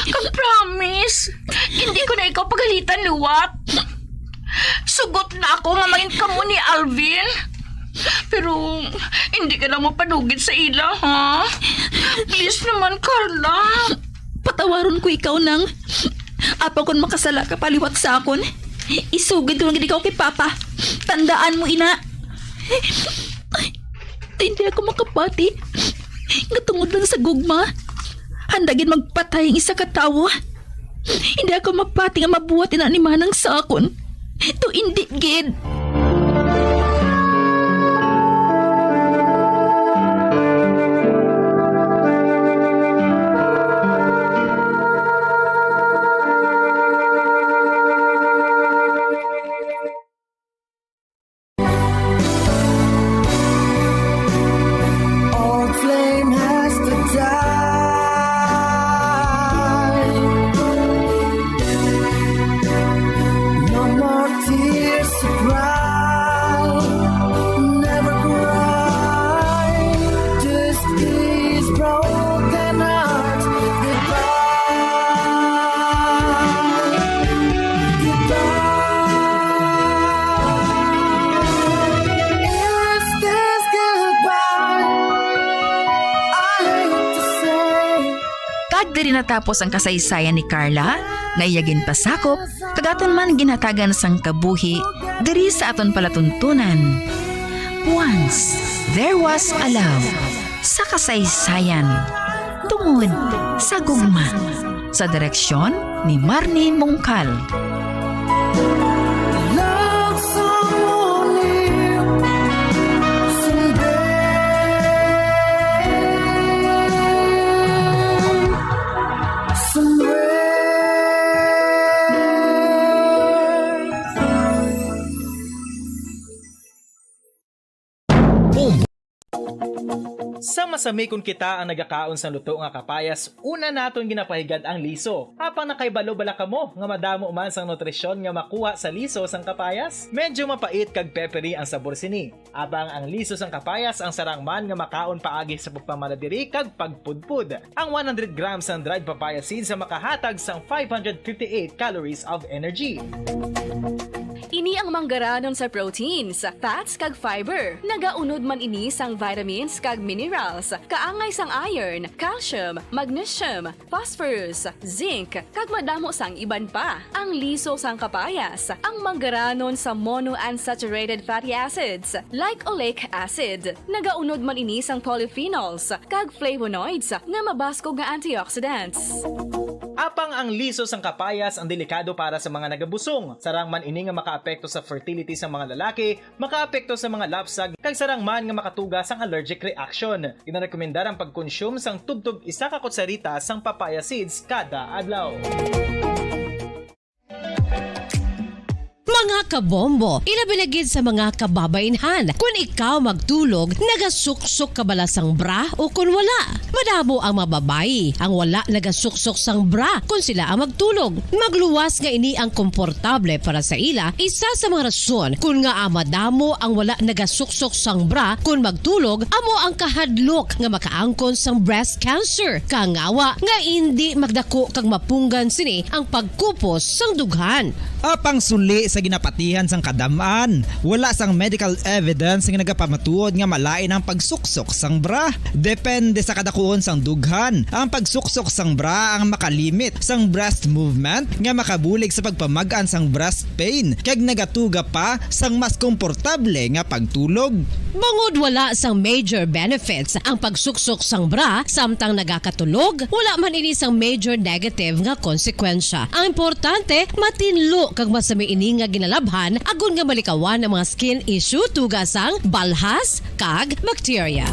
Kag promise, hindi ko na ikaw pagalitan liwat. Sugot na ako nga mangin kamo ni Alvin. Pero hindi ka na mapanugid sa ila, ha? Please naman, Carla. Patawaron ko ikaw, Nang. Apan kon makasala ka pa liwat sa akon, isugid ko lang gid ikaw kay Papa. Tandaan mo ina. Hindi ako makapati nga tungod lang sa gugma, handa gid magpatay ang isa ka tawo. Hindi ako mapati nga mabuhat ina ni Manang sa akon. To hindi gid. All flame has to die. No more tears to cry. Never cry. This is broken heart. Goodbye. Goodbye. Is this goodbye? I hate to say. Kag diri natapos ang kasaysayan ni Carla, nga iya ginpasakop, kag aton man ginhatagan sang kabuhi diri sa aton palatuntunan. Once, there was a love. Sa kasaysayan, tungod sa gugma. Sa direksyon ni Marnie Mongkal. Love someone new someday. Somewhere. Sa masami kon kita ang nagakaon sang luto nga kapayas, una naton ginapahigad ang liso. Apang nakahibalo bala kamo nga madamo man sang nutrisyon nga makuha sa liso sang kapayas? Medyo mapait kag peppery ang sabor sini. Apang ang liso sang kapayas ang sarang man nga makaon paagi sa pagpamala diri kag pagpudpod. Ang one hundred grams sang dried papaya seeds ang makahatag sang five hundred fifty-eight calories of energy. Ini ang manggaranon sa proteins, fats, kag fiber. Nagaunod man ini sang vitamins kag minerals, kaangay sang iron, calcium, magnesium, phosphorus, zinc, kag madamo sang iban pa. Ang liso sang kapayas, ang manggaranon sa monounsaturated fatty acids, like oleic acid. Nagaunod man ini sang polyphenols kag flavonoids nga mabaskog nga antioxidants. Apang ang liso sang kapayas ang delikado para sa mga nagabusong. Sarang man ini nga makaapekto sa fertility sa mga lalaki, makaapekto sa mga lapsag, kag sarang man nga makatuga sang allergic reaction. Ginarekomendar ang pagkonsume sang tubtob isa ka kutsarita sang papaya seeds kada adlaw. Mga kabombo, ilabi na gid sa mga kababaynhan, kun ikaw magtulog, nagasuksok ka bala sang bra o kun wala? Madamo ang mga babayi ang wala nagasuksok sang bra kun sila ang magtulog. Magluwas nga ini ang komportable para sa ila, isa sa mga rason kun ngaa madamo ang wala nagasuksok sang bra kun magtulog amo ang kahadlok nga makaangkon sang breast cancer. Kangawa nga indi magdako kag mapunggan sini ang pagkupos sang dughan. Apang suli sa ginapatihan sang kadam-an, wala sang medical evidence nga nagapamatuod nga malain ang pagsuksok sang bra. Depende sa kadakuon sang dughan, ang pagsuksok sang bra ang makalimit sang breast movement nga makabulig sa pagpamag-an sang breast pain kag nagatuga pa sang mas komportable nga pagtulog. Bangod wala sang major benefits ang pagsuksok sang bra samtang nagakatulog, wala man ini sang major negative nga konsekwensya. Ang importante, matinlo kag masami ini nga ginalabhan agod nga malikawan ang mga skin issue tuga sang balhas kag bakterya.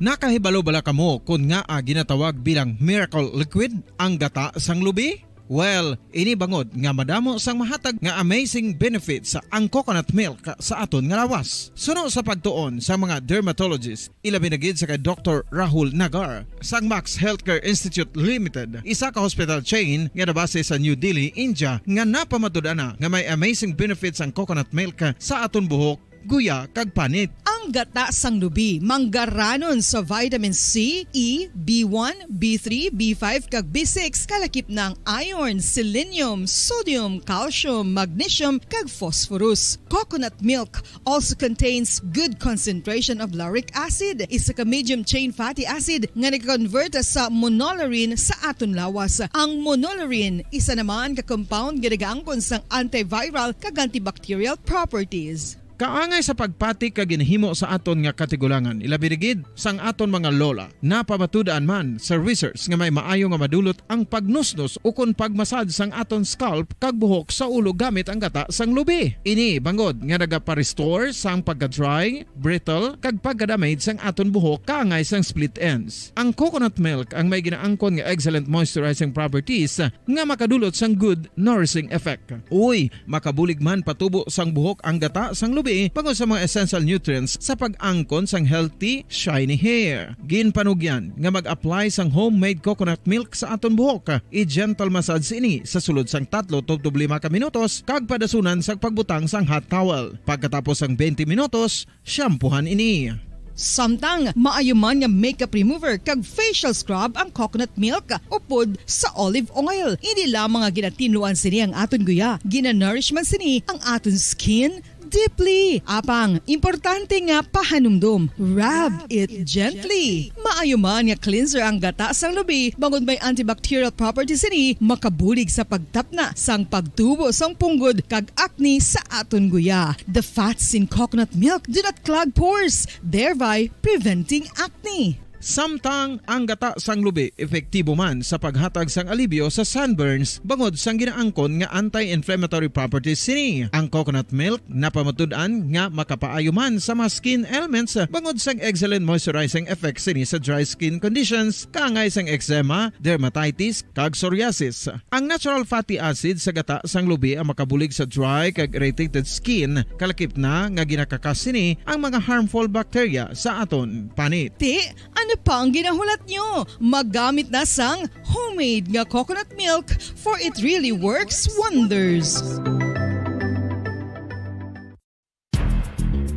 Nakahibalo bala kamo kon ngaa ginatawag bilang miracle liquid ang gata sang lubi? Well, ini bangod nga madamo sang mahatag nga amazing benefits ang coconut milk sa aton nga lawas. Suno sa pagtuon sa mga dermatologist, ilabi na gid sa kay Doktor Rahul Nagar sang Max Healthcare Institute Limited, isa ka hospital chain nga nabase sa New Delhi, India, nga napamatud-an na nga may amazing benefits ang coconut milk sa aton buhok, guya, kag panit. Ang gata sang lubi manggaranon sa vitamin C, E, B one, B three, B five, kag B six, kalakip na ang iron, selenium, sodium, calcium, magnesium, kag phosphorus. Coconut milk also contains good concentration of lauric acid, isa ka medium chain fatty acid nga nag-convert sa monolaurin sa aton lawas. Ang monolaurin, isa naman ka compound nga nagaangkon sang antiviral kag antibacterial properties. Kaangay sa pagpati kag ginhimo sa aton nga katigulangan, ilabi na gid sang aton mga lola. Napamatud-an man sa research nga may maayo nga madulot ang pagnusnos ukon pagmasad sang aton scalp kag buhok sa ulo gamit ang gata sang lubi. Ini bangod nga nagapa-restore sang pagka-dry, brittle, kag pagka-damage sang aton buhok kaangay sang split ends. Ang coconut milk ang may ginaangkon nga excellent moisturizing properties nga makadulot sang good nourishing effect. Uy, makabulig man patubo sang buhok ang gata sang lubi bangod sa mga essential nutrients sa pag-angkon sang healthy, shiny hair. Ginpanugyan nga mag-apply sang homemade coconut milk sa aton buhok. I-gentle massage ini sa sulod sang tatlo tubtob lima ka minutos kag padasunan sa pagbutang sang hot towel. Pagkatapos sang twenty minutos, shampoohan ini. Samtang maayo man nga makeup remover kag facial scrub ang coconut milk upod sa olive oil. Hindi lamang nga ginatinluan sini ang aton guya, ginanourish man sini ang aton skin deeply. Apang, importante nga pahanumdom, rub it gently. Maayo man nga cleanser ang gata sang lubi, bangod may antibacterial properties sini, makabulig sa pagtapna sang pagtubo sang punggod kag acne sa aton guya. The fats in coconut milk do not clog pores, thereby preventing acne. Samtang ang gata sang lubi epektibo man sa paghatag sang alibyo sa sunburns bangod sang ginaangkon nga anti-inflammatory properties sini. Ang coconut milk napamatud-an nga makapaayo man sa mga skin ailments bangod sang excellent moisturizing effect sini sa dry skin conditions, kaangay sang eczema, dermatitis, kag psoriasis. Ang natural fatty acid sa gata sang lubi ang makabulig sa dry kag irritated skin, kalakip na nga ginakakas sini ang mga harmful bacteria sa aton panit. Ti, ano pa ang ginahulat nyo? Maggamit na sang homemade nga coconut milk, for it really works wonders.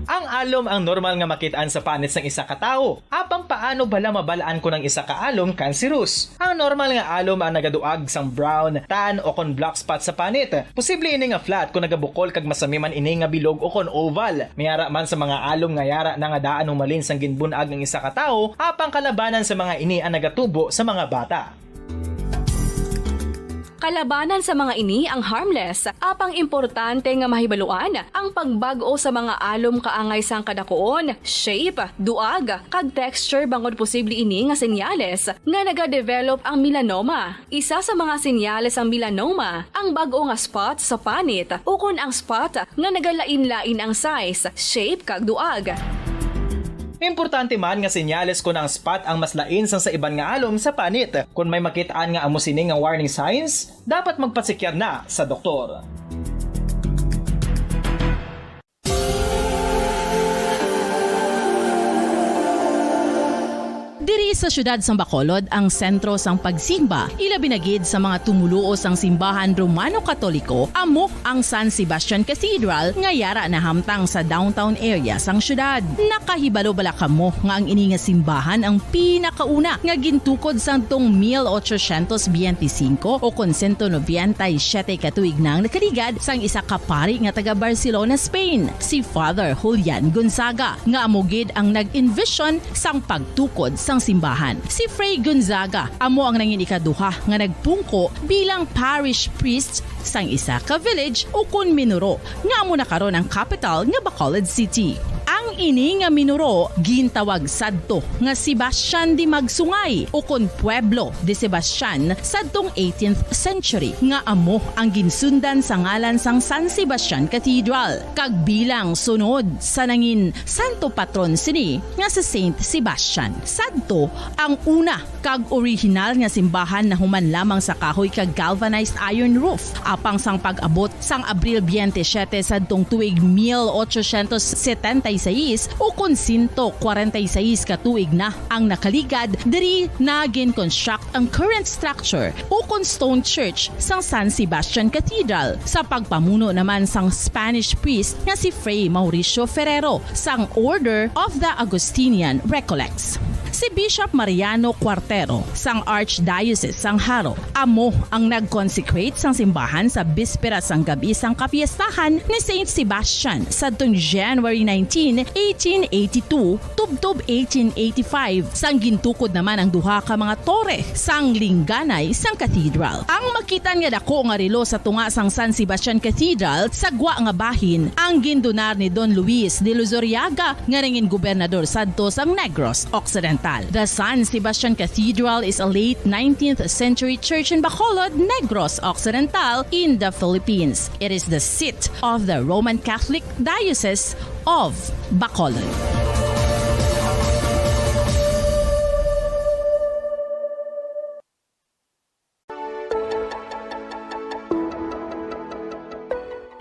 Ang alom ang normal nga makit-an sa panit sang isa ka tawo. Apang paano bala mabal-an kon ang isa ka alom kanserus? Ang normal nga alom ang nagaduag sang brown, tan, o kon black spot sa panit. Posible ini nga flat kon nagabukol kag masami man ini nga bilog o kon oval. May ara man sa mga alom nga yara na nga daan humalin sang ginbun-ag ang isa ka tawo, apang kalabanan sa mga ini ang nagatubo sa mga bata. Kalabanan sa mga ini ang harmless, apang importante nga mahibaluan ang pagbag-o sa mga alom kaangay sang kadakuon, shape, duag, kag texture bangod posible ini nga senyales nga nagadevelop ang melanoma. Isa sa mga senyales sang melanoma ang bag-o nga spot sa panit ukon ang spot nga nagalain-lain ang size, shape, kag duag. Importante man nga senyales kon ang spot ang mas lain sang sa iban nga alom sa panit. Kon may makit-an nga amo sini nga warning signs, dapat magpasekyar na sa doktor. Diri Sa siyudad sang Bacolod ang sentro sang pagsimba, ilabi na gid sa mga tumoluo sang simbahan Romano-Katoliko, amo ang San Sebastian Cathedral nga yara nahamtang sa downtown area sang siyudad. Nakahibalo bala kamo nga ang ini nga simbahan ang pinakauna nga gintukod sadtong mil ochocientos biyente singko o kon sento nobenta y siyete ka tuig na ang nakaligad sang isa ka pari nga taga Barcelona, Spain, si Father Julian Gonzaga, nga amo gid ang nag-envision sang pagtukod sang simbahan. Si Fray Gonzaga amo ang nangin ikaduha nga nagpungko bilang parish priest sang isa ka village ukon minuro nga amo na karon ang kapital nga Bacolod City. Ang ini nga minuro gintawag sadto nga Sebastian de Magsungay ukon Pueblo de Sebastian sadtong eighteenth century, nga amo ang ginsundan sa ngalan sang San Sebastian Cathedral, kag bilang sunod sa nangin santo patron sini nga si Saint Sebastian. Sadto ang una kag orihinal nga simbahan nahuman lamang sa kahoy kag galvanized iron roof. Apang sang pag-abot sang Abril biyente siyete sadtong tuig mil ochocientos setenta y seis, ukon sento kwarenta y seis ka tuig na ang nakaligad, diri na gin-construct ang current structure ukon stone church sang San Sebastian Cathedral, sa pagpamuno naman sang Spanish priest nga si Fray Mauricio Ferrero sang Order of the Augustinian Recollects. Si Bishop Mariano Cuartero sang Archdiocese sang Jaro amo ang nag-consecrate sang simbahan sa bispera sang gab-i sang kapiestahan ni Saint Sebastian sadtong January nineteen, eighteen eighty-two, tubtob eighteen eighty-five, sang gintukod naman ang duha ka mga tore sang lingganay sang cathedral. Ang makitan nga dako nga relo sa tunga sang San Sebastian Cathedral sa gwa nga bahin ang gindonar ni Don Luis de Luzuriaga, nga nangin gobernador sadto sang Negros Occidental. The San Sebastian Cathedral is a late nineteenth century church in Bacolod, Negros Occidental, in the Philippines. It is the seat of the Roman Catholic Diocese of Bacolod.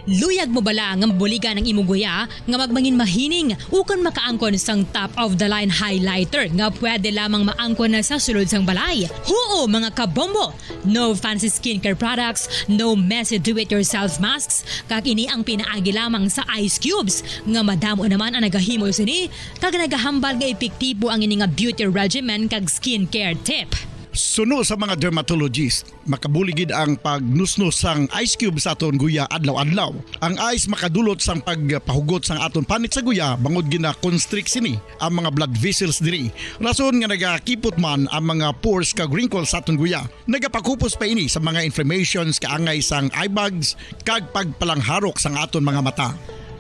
Luyag mo bala nga mabuligan ang imo guya nga magmangin mahining ukon makaangkon sang top-of-the-line highlighter nga pwede lamang maangkon na sa sulod sang balay? Huo, mga kabombo! No fancy skincare products, no messy do-it-yourself masks, kag ini ang pinaagi lamang sa ice cubes, nga madamo naman ang nagahimo sini, kag nagahambal nga epektibo ang ini nga beauty regimen kag skincare tip. Suno sa mga dermatologist, makabulig gid ang pagnusnos sang ice cube sa aton guya adlaw-adlaw. Ang ice makadulot sang pagpahugot sang aton panit sa guya, bangod gina-constrict sini ang mga blood vessels diri. Rason nga nagakipot man ang mga pores kag wrinkles sa aton guya. Nagapakupos pa ini sa mga inflammations, kaangay sang eye bags, kag pagpalangharok sang aton mga mata.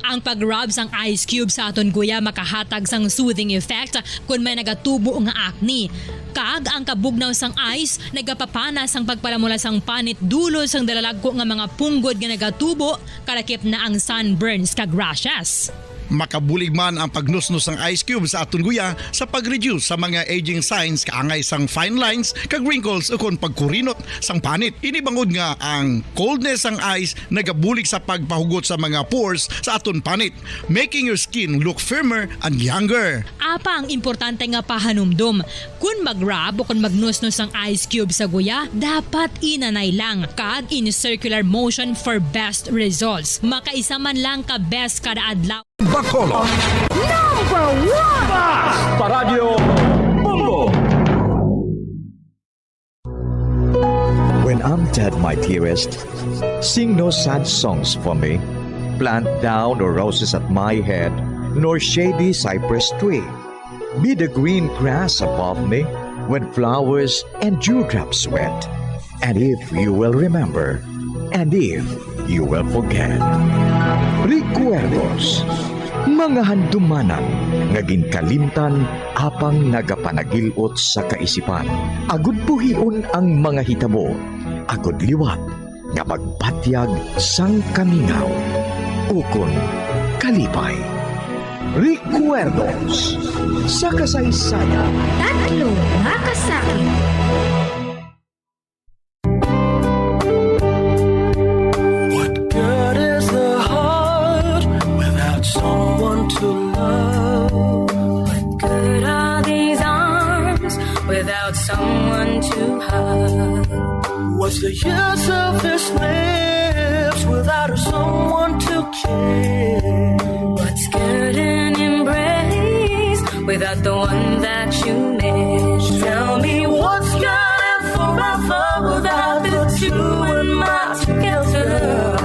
Ang pag-rub sang ice cube sa aton guya makahatag sang soothing effect kon may nagatubo nga acne. Kag ang kabugnaw sang ice nagapapana sang pagpalamula sang panit dulot sang dalalagko nga mga punggod nga nagatubo, kalakip na ang sunburns kag rashes. Makabulig man ang pagnusnos sang ice cube sa aton guya sa pag-reduce sa mga aging signs, kaangay sang fine lines kag wrinkles, ukon pagkurinot sang panit. Ini bangod nga ang coldness sang ice nagabulig sa pagpahugot sa mga pores sa aton panit, making your skin look firmer and younger. Apang importante nga pahanumdom, kon mag-rub o kon magnusnos sang ice cube sa guya, dapat inanay lang kag in circular motion for best results. Makaisa man lang ka beses kada adlaw. Bacolod. Number one! Basta Radyo Bombo! When I'm dead, my dearest, sing no sad songs for me. Plant down no roses at my head, nor shady cypress tree. Be the green grass above me when flowers and dewdrops wet. And if you will remember, and if you will forget. Recuerdos, mga handumanan nga ginkalimtan apang nagapanagil-ot sa kaisipan. Agud buhion ang mga hitabo, agud liwat nga magpatyag sang kamingaw ukon kalipay. Recuerdos sa kasaysayan. Tatlo nga kasakit. What good is the heart without someone to love? What good are these arms The years of his lips without a someone to care. What's good in embrace without the one that you miss? Tell me what's good and forever without the two and my together.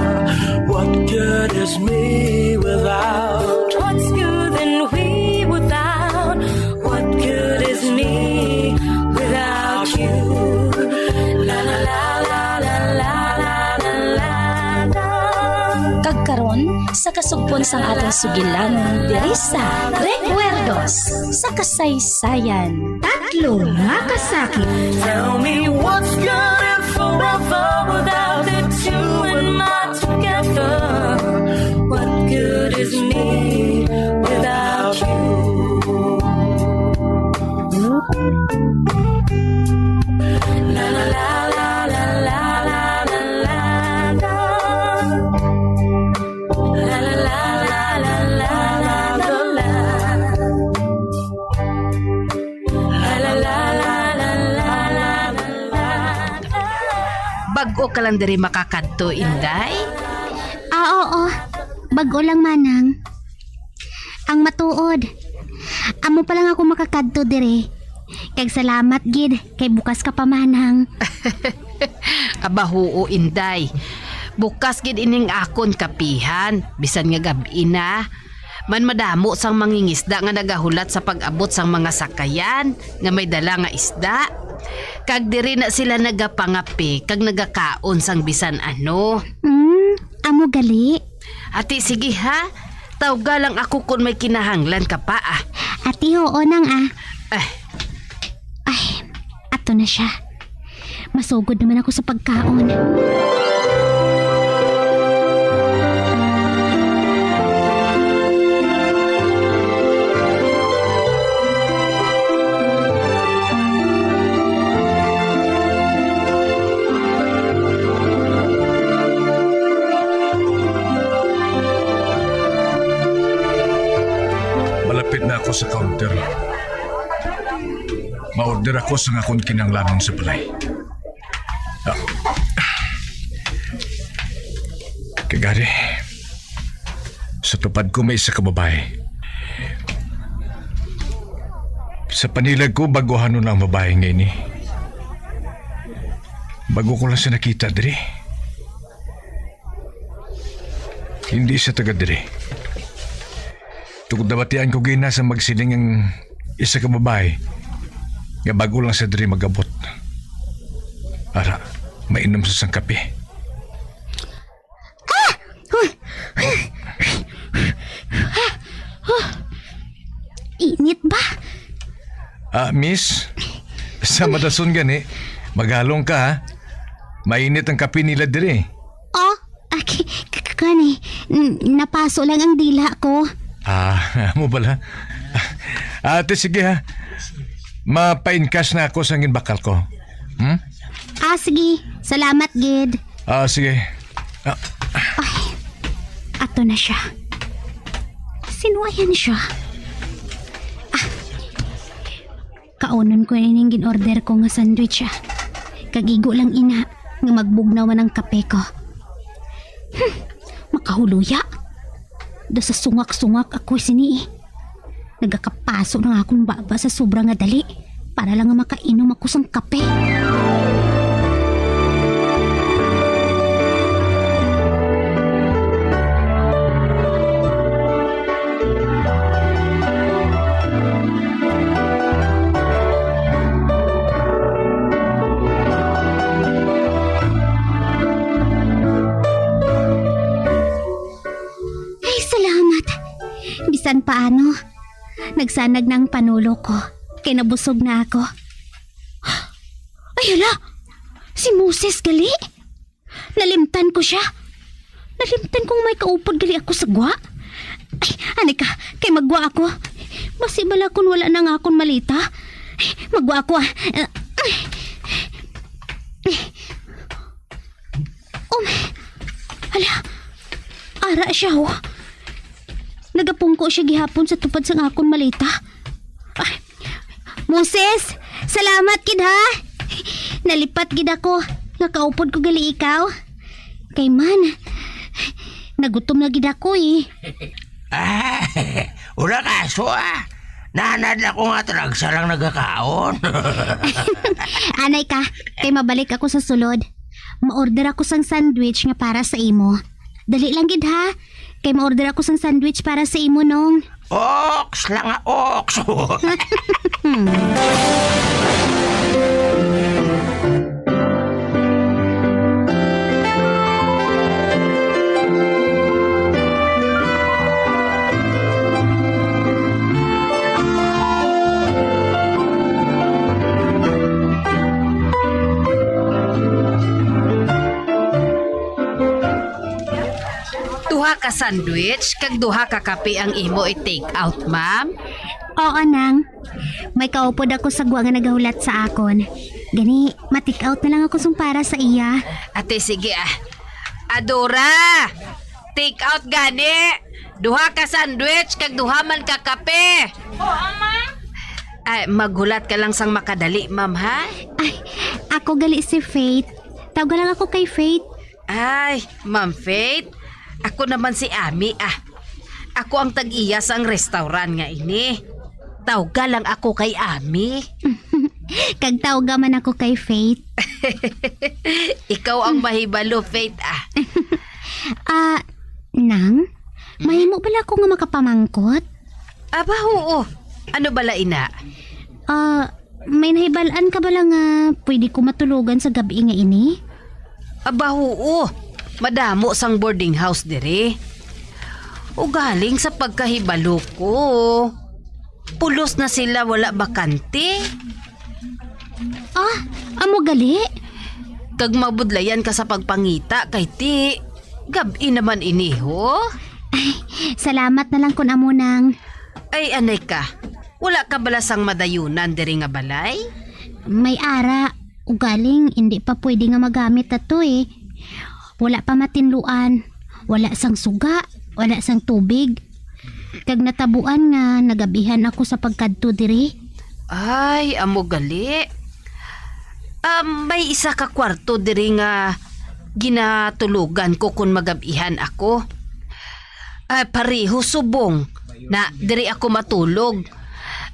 What good is me without? What's good and we without? What good is me without you? La la la la la la la la la. Kag karon, sa kasugpon sang aton sugilanon diri sa Recuerdos sa Kasaysayan. Tatlo nga kasakit. Tell me what's good and forever without the two and my together. What good is me without you? La la la la la la la la la. La la la la la la la la. La la la la la la la la. Bag-o ka lang diri makakadto, Inday? Ah, oo. Bag-o lang, Manang. Ang matuod, amo pa lang ako makakadto diri. Kag salamat gid kay bukas ka pa, Manang. Aba, huo, Inday. Bukas gid ining akon kapihan, bisan nga gab-i na. Man madamo sang mangingisda nga nagahulat sa pag-abot sang mga sakayan nga may dala nga isda. Kag diri na sila nagapangape kag nagakaon sang bisan ano. Hmm, amo gali? Ati, sige ha. Tawga lang ako kon may kinahanglan ka pa, ah. Ati, oo nang, ah. Ah. Ay, ato na siya. Masugod naman ako sa pagkaon. Malapit na ako sa counter. Ma-order ako sa akon kinahanglanon sa balay. Ah. Kagari, sa tupad ko may isa ka babae. Sa panilag ko, baguhanon ang babae nga ini. Bago ko lang siya nakita diri. Hindi siya taga diri. Tungod nabatian ko gina sa magsiling ang isa ka babae nga bago lang sa diri magabot. Ara, mainom sa sang kape. Ah! Huh! Huh! Init ba? Ah, miss, sa madason gani, maghalong ka, ha? Mainit ang kape nila diri. Oh, ah, k- k- kani, n- napaso lang ang dila ko. Ah, mo bala? Ate, sige ha. Mapa-encash na ako sa ginbakal ko. Hmm? Ah, sige. Salamat gid. Ah, sige. Ah, Ay, ato na siya. Sinuayan siya. Ah, Kaunon ko na ning gin-order ko nga sandwich, ah. Kag igo lang ina nga magbugnaw man ang kape ko. Hmm, makahuluya. Daw sa sungak-sungak ako sini, eh. Nagakapaso na nga akong baba sa sobra nga dali para lang nga makainom ako sang kape. Ay, salamat. Bisan paano, nagsanag na ang panulo ko, kay nabusog na ako. Ay, hala! Si Moses gali! Nalimtan ko siya. Nalimtan kong may kaupod gali ako sa gwa. Ay, ani ka, kay maggwa ako. Basi bala kun wala na nga akon malita. Ay, maggwa ako, ah. Um, hala, ara siya, oh. Nagapungko siya gihapon sa tupad sang akon malita. Ay, Moses, salamat gid, ha. Nalipat gid ako. Nakaupod ko gali ikaw. Kay man, nagutom na gid ako eh. Ah, wala kaso, ah. Nahanad ako nga taragsa lang nagakaon. Anay ka, kay mabalik ako sa sulod. Ma-order ako sang sandwich nga para sa imo. Dali lang gid ha, kay ma-order ako sang sandwich para sa imo, Nong. Ox lang nga, ox. Duha ka sandwich kag duha ka kape ang imo i-take out, ma'am? Oo, Nang. May kaupod ako sa gwa nga nagahulat sa akon. Gani, ma-take out na lang ako sung para sa iya. Ate, sige ah. Adora! Take out gani! Duha ka sandwich kag duha man ka kape. Oo, ma'am. Ay, maghulat ka lang sang makadali, ma'am, ha? Ay, ako gali si Faith. Tawga lang ako kay Faith. Ay, Ma'am Faith, ako naman si Ami, ah. Ako ang tag-iya sang restaurant nga ini. Tawga lang ako kay Ami. Kag tawga man ako kay Faith. Ikaw ang mahibalo, Faith, ah. Ah, Nang, mahimo bala ako nga makapamangkot? Aba, oo. Ano bala ina? Ah, may nahibal-an ka bala nga pwede ko matulogan sa gab-i nga ini? Aba, oo. Madamo sang boarding house diri. Ugaling sa pagkahibalo ko, pulos na sila, wala bakante. Ah, amo gali? Kag mabudlayan ka sa pagpangita kay ti gab-i naman ini, ho? Ay, salamat na lang kun amo, Nang. Ay, anay ka. Wala ka bala sang madayunan diri nga balay? May ara. Ugaling, hindi pa pwede nga magamit ato eh. Wala pa matinluan. Wala sang suga. Wala sang tubig. Kag natabuan nga nagabihan ako sa pagkadto diri. Ay, amo gali. Ah, may isa ka kwarto diri nga ginatulogan ko kon magabihan ako. Ah, pareho subong na diri ako matulog.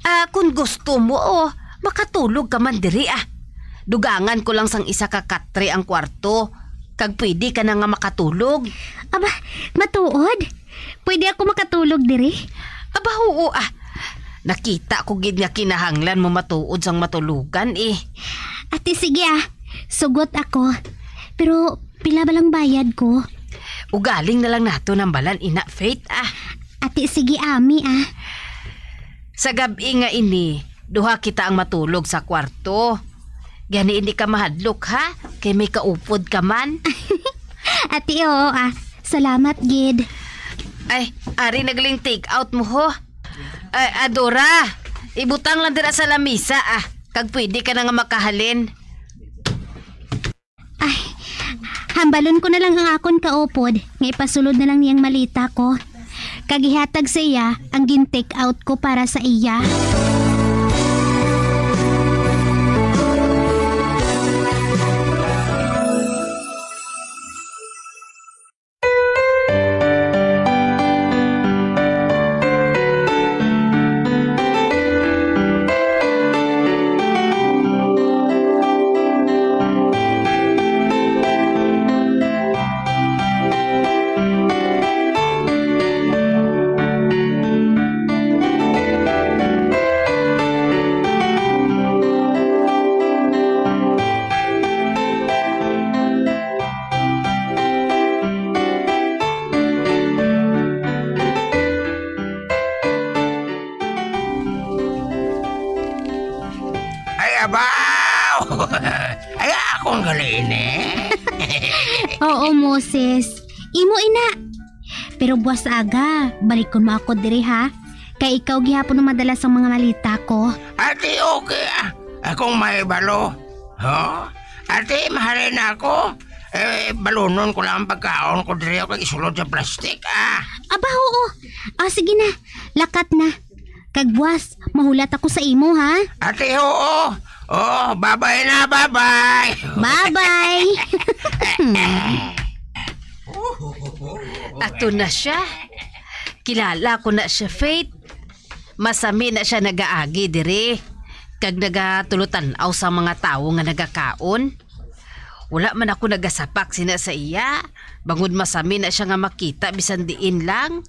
Ah, kung gusto mo, oh, makatulog ka man diri, ah. Dugangan ko lang sang isa ka katre ang kwarto, kag pwede ka na nga makatulog. Aba, matuod? Pwede ako makatulog diri? Aba, huo, ah. Nakita ko gid nga kinahanglan mo matuod sang matulogan, eh. Ate, sige, ah. Sugot ako. Pero pila ba lang bayad ko? Ugaling na lang nato nambalan, ina, Faith, ah. Ate, sige, Ami, ah. Sa gab-i nga ini, duha kita ang matulog sa kwarto. Gani, hindi ka mahadlok, ha? Kay may kaupod ka man. Ate, oo, ah. Salamat, gid. Ay, ari nagling take out mo, ho. Ay, Adora, ibutang lang dira sa lamisa, ah. Kag pwede ka na nga makahalin. Ay, hambalon ko na lang ang akon kaupod nga ipasulod na lang niyang malita ko. Kag ihatag sa iya ang gin-take out ko para sa iya. Ay, abaw! Ay, akon gali ini. Oo, Moses. Imo ina. Pero buwas aga, balikon mo ako diri, ha? Kay ikaw gihapon ang madala sang mga malita ko. Ate, okay, ah. Akong mahibalo. Ho? Ate, mahalin na ako. Eh, balunon ko lang ang pagkaon ko diri, ako isulod sa plastic, ah. Aba, oo. Ah, sige na. Lakat na. Kag buwas, mahulat ako sa imo, ha? Ate, oo. Oh, babay na, babay. Babay. Ato na siya. Kilala ko na siya, Faith. Masami na siya nagaagi diri, kag nagatulutan-aw sa mga tawo nga nagakaon. Wala man ako nagasapak sina sa iya, bangod masami na siya nga makita bisan diin lang.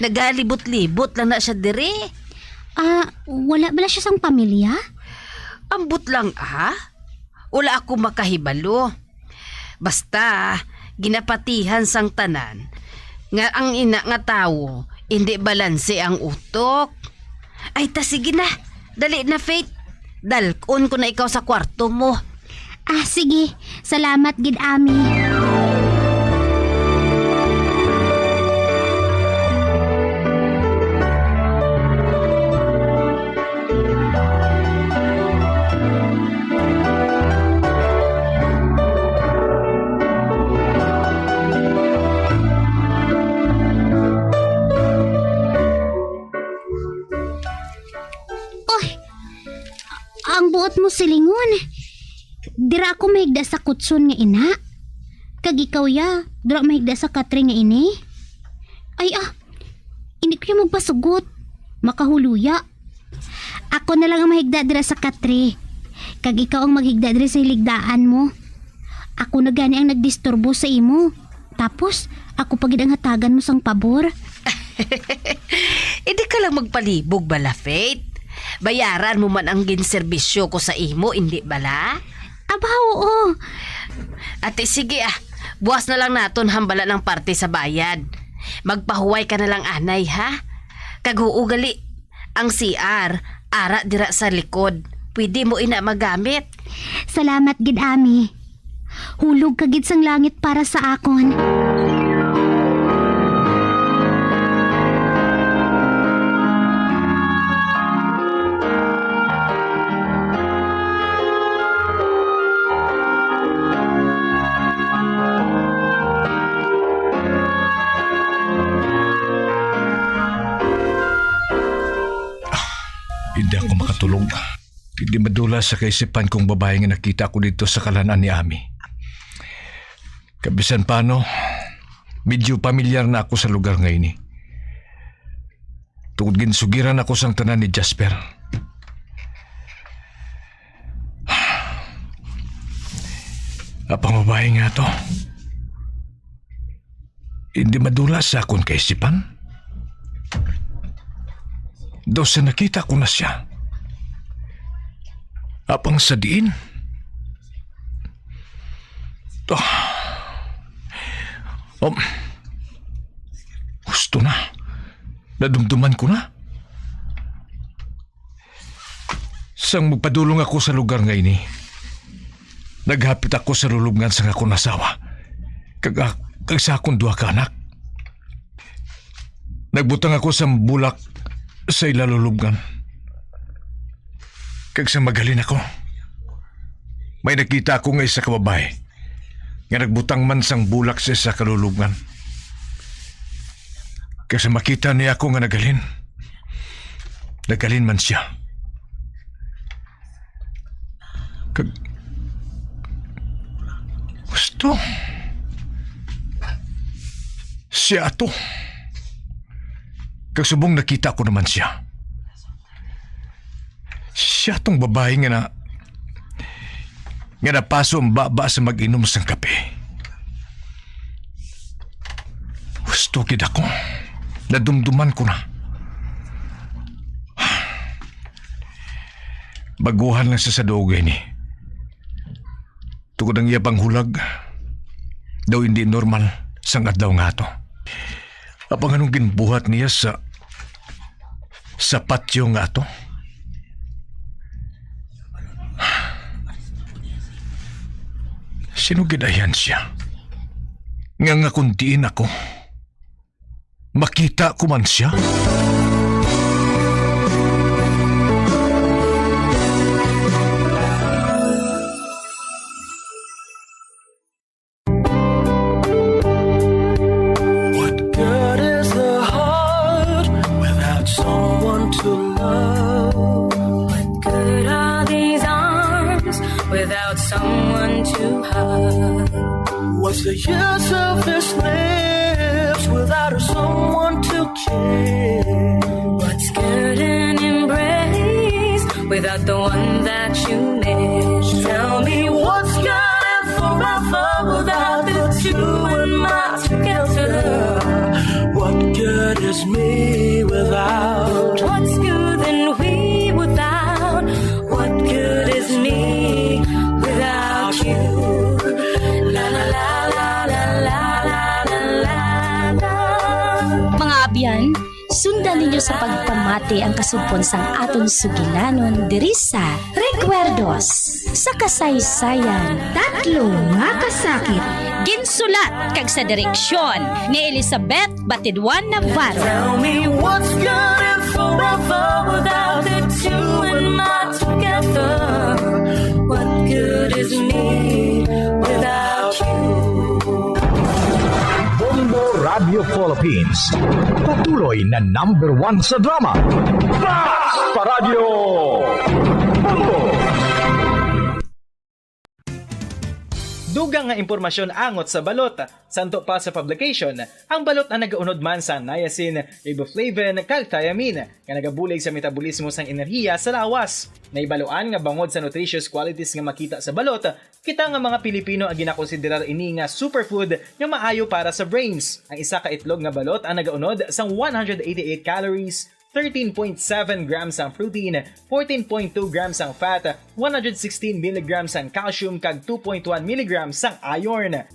Nagalibot-libot lang na siya diri. Ah, wala bala siya sang pamilya? Ambot lang, ah. Wala ako makahibalo. Basta, ginapatihan sang tanan nga ang ina nga tawo indi balanse ang utok. Ay, ta, sige na. Dali na, Faith. Dalkon ko na ikaw sa kwarto mo. Ah, sige. Salamat gid, Ami. Oy, ang buot mo silingon. Dira ako mahigda sa kutson nga ina. Kag ikaw, ya, dira mahigda sa katre nga ini. Ay, ah, hindi ko ya magpasugot. Makahuluya. Ako na lang ang mahigda dira sa katre. Kag ikaw ang maghigda dira sa hiligdaan mo. Ako na gani ang nagdisturbo sa imo. Tapos, ako pa gid ang hatagan mo sang pabor. Hindi ka lang magpalibog bala, Faith. Bayaran mo man ang ginserbisyo ko sa imo, hindi bala? Aba, oo. Ate, sige, ah. Buwas na lang naton hambala ng parte sa bayad. Magpahuway ka na lang, anay, ha? Kag huo gali, ang C R, ara dira sa likod. Pwede mo ina magamit. Salamat gid, Ami. Hulog ka gid sang langit para sa akon. Hindi ako makatulog. Hindi madula sa kaisipan kong babae nga nakita ko dito sa kalan-an ni Ami. Kabisan pano, medyo pamilyar na ako sa lugar nga ini. Tungod ginsugiran ako sang tanan ni Jasper. Apang babae nga to. Hindi madula sa akon kaisipan. Daw sa nakita ko na siya. Apang sa diin? Ah. Um, gusto na. Nadumduman ko na. Sang magpadulong ako sa lugar nga ini, naghapit ako sa lulubngan sang akon asawa, kag, kag sa akon duha ka anak. Nagbutang ako sang bulak sa ila lulubngan. Kag sa maghalin ako, may nakita ako nga isa ka babae nga nagbutang man sang bulak sa isa ka lulubngan. Kag sa makita niya ako nga naghalin, naghalin man siya. Kag gusto siya ato. Kag subong nakita ko naman siya. Siya tong babae nga na, nga napaso ang baba sa mag-inom sang kape. Gusto gid ako. Nadumduman ko na. Baguhan lang sa sadugay ni. Tungod ang iya panghulag, daw hindi normal sang adlaw nga ato. Apang anong ginbuhat niya sa, sa patio nga ato? Sino gid ayan siya? Nga, nga kung diin ako, makita ko man siya? What good is the heart without someone to love? What good are these What's the use of this lips without someone to care? What's good an embrace without the one that you miss? Tell me what's good and forever without the two in my together. What good is me without? What's good and we without? What good is me without you? La la la la la la la la la. Mga abyan, sundan ninyo sa pagpamati ang kasugpon sang aton sugilanon diri sa Recuerdos sa Kasaysayan. Tatlo nga kasakit. Ginsulat kag sa direksyon ni Elizabeth Batidwan Navarro. Tell me what's good and forever without the two in my together. What good is me without you? Bombo Radio Philippines. Patuloy na number one sa drama. Bas pa Radyo! Bombo! Dugang nga impormasyon angot sa balot. Santo pa sa publication, ang balot ang nagaunod man sa niacin, riboflavin, kag thiamine, nga nagabulig sa metabolismo sang enerhiya sa lawas. Naibaluan nga bangod sa nutritious qualities nga makita sa balot, kita nga mga Pilipino ang ginakonsiderar ini nga superfood nga maayo para sa brains. Ang isa ka itlog nga balot ang nagaunod sang one hundred eighty-eight calories, thirteen point seven grams ang protein, fourteen point two grams ang fat, one hundred sixteen milligrams ang calcium, kag two point one milligrams ang iron.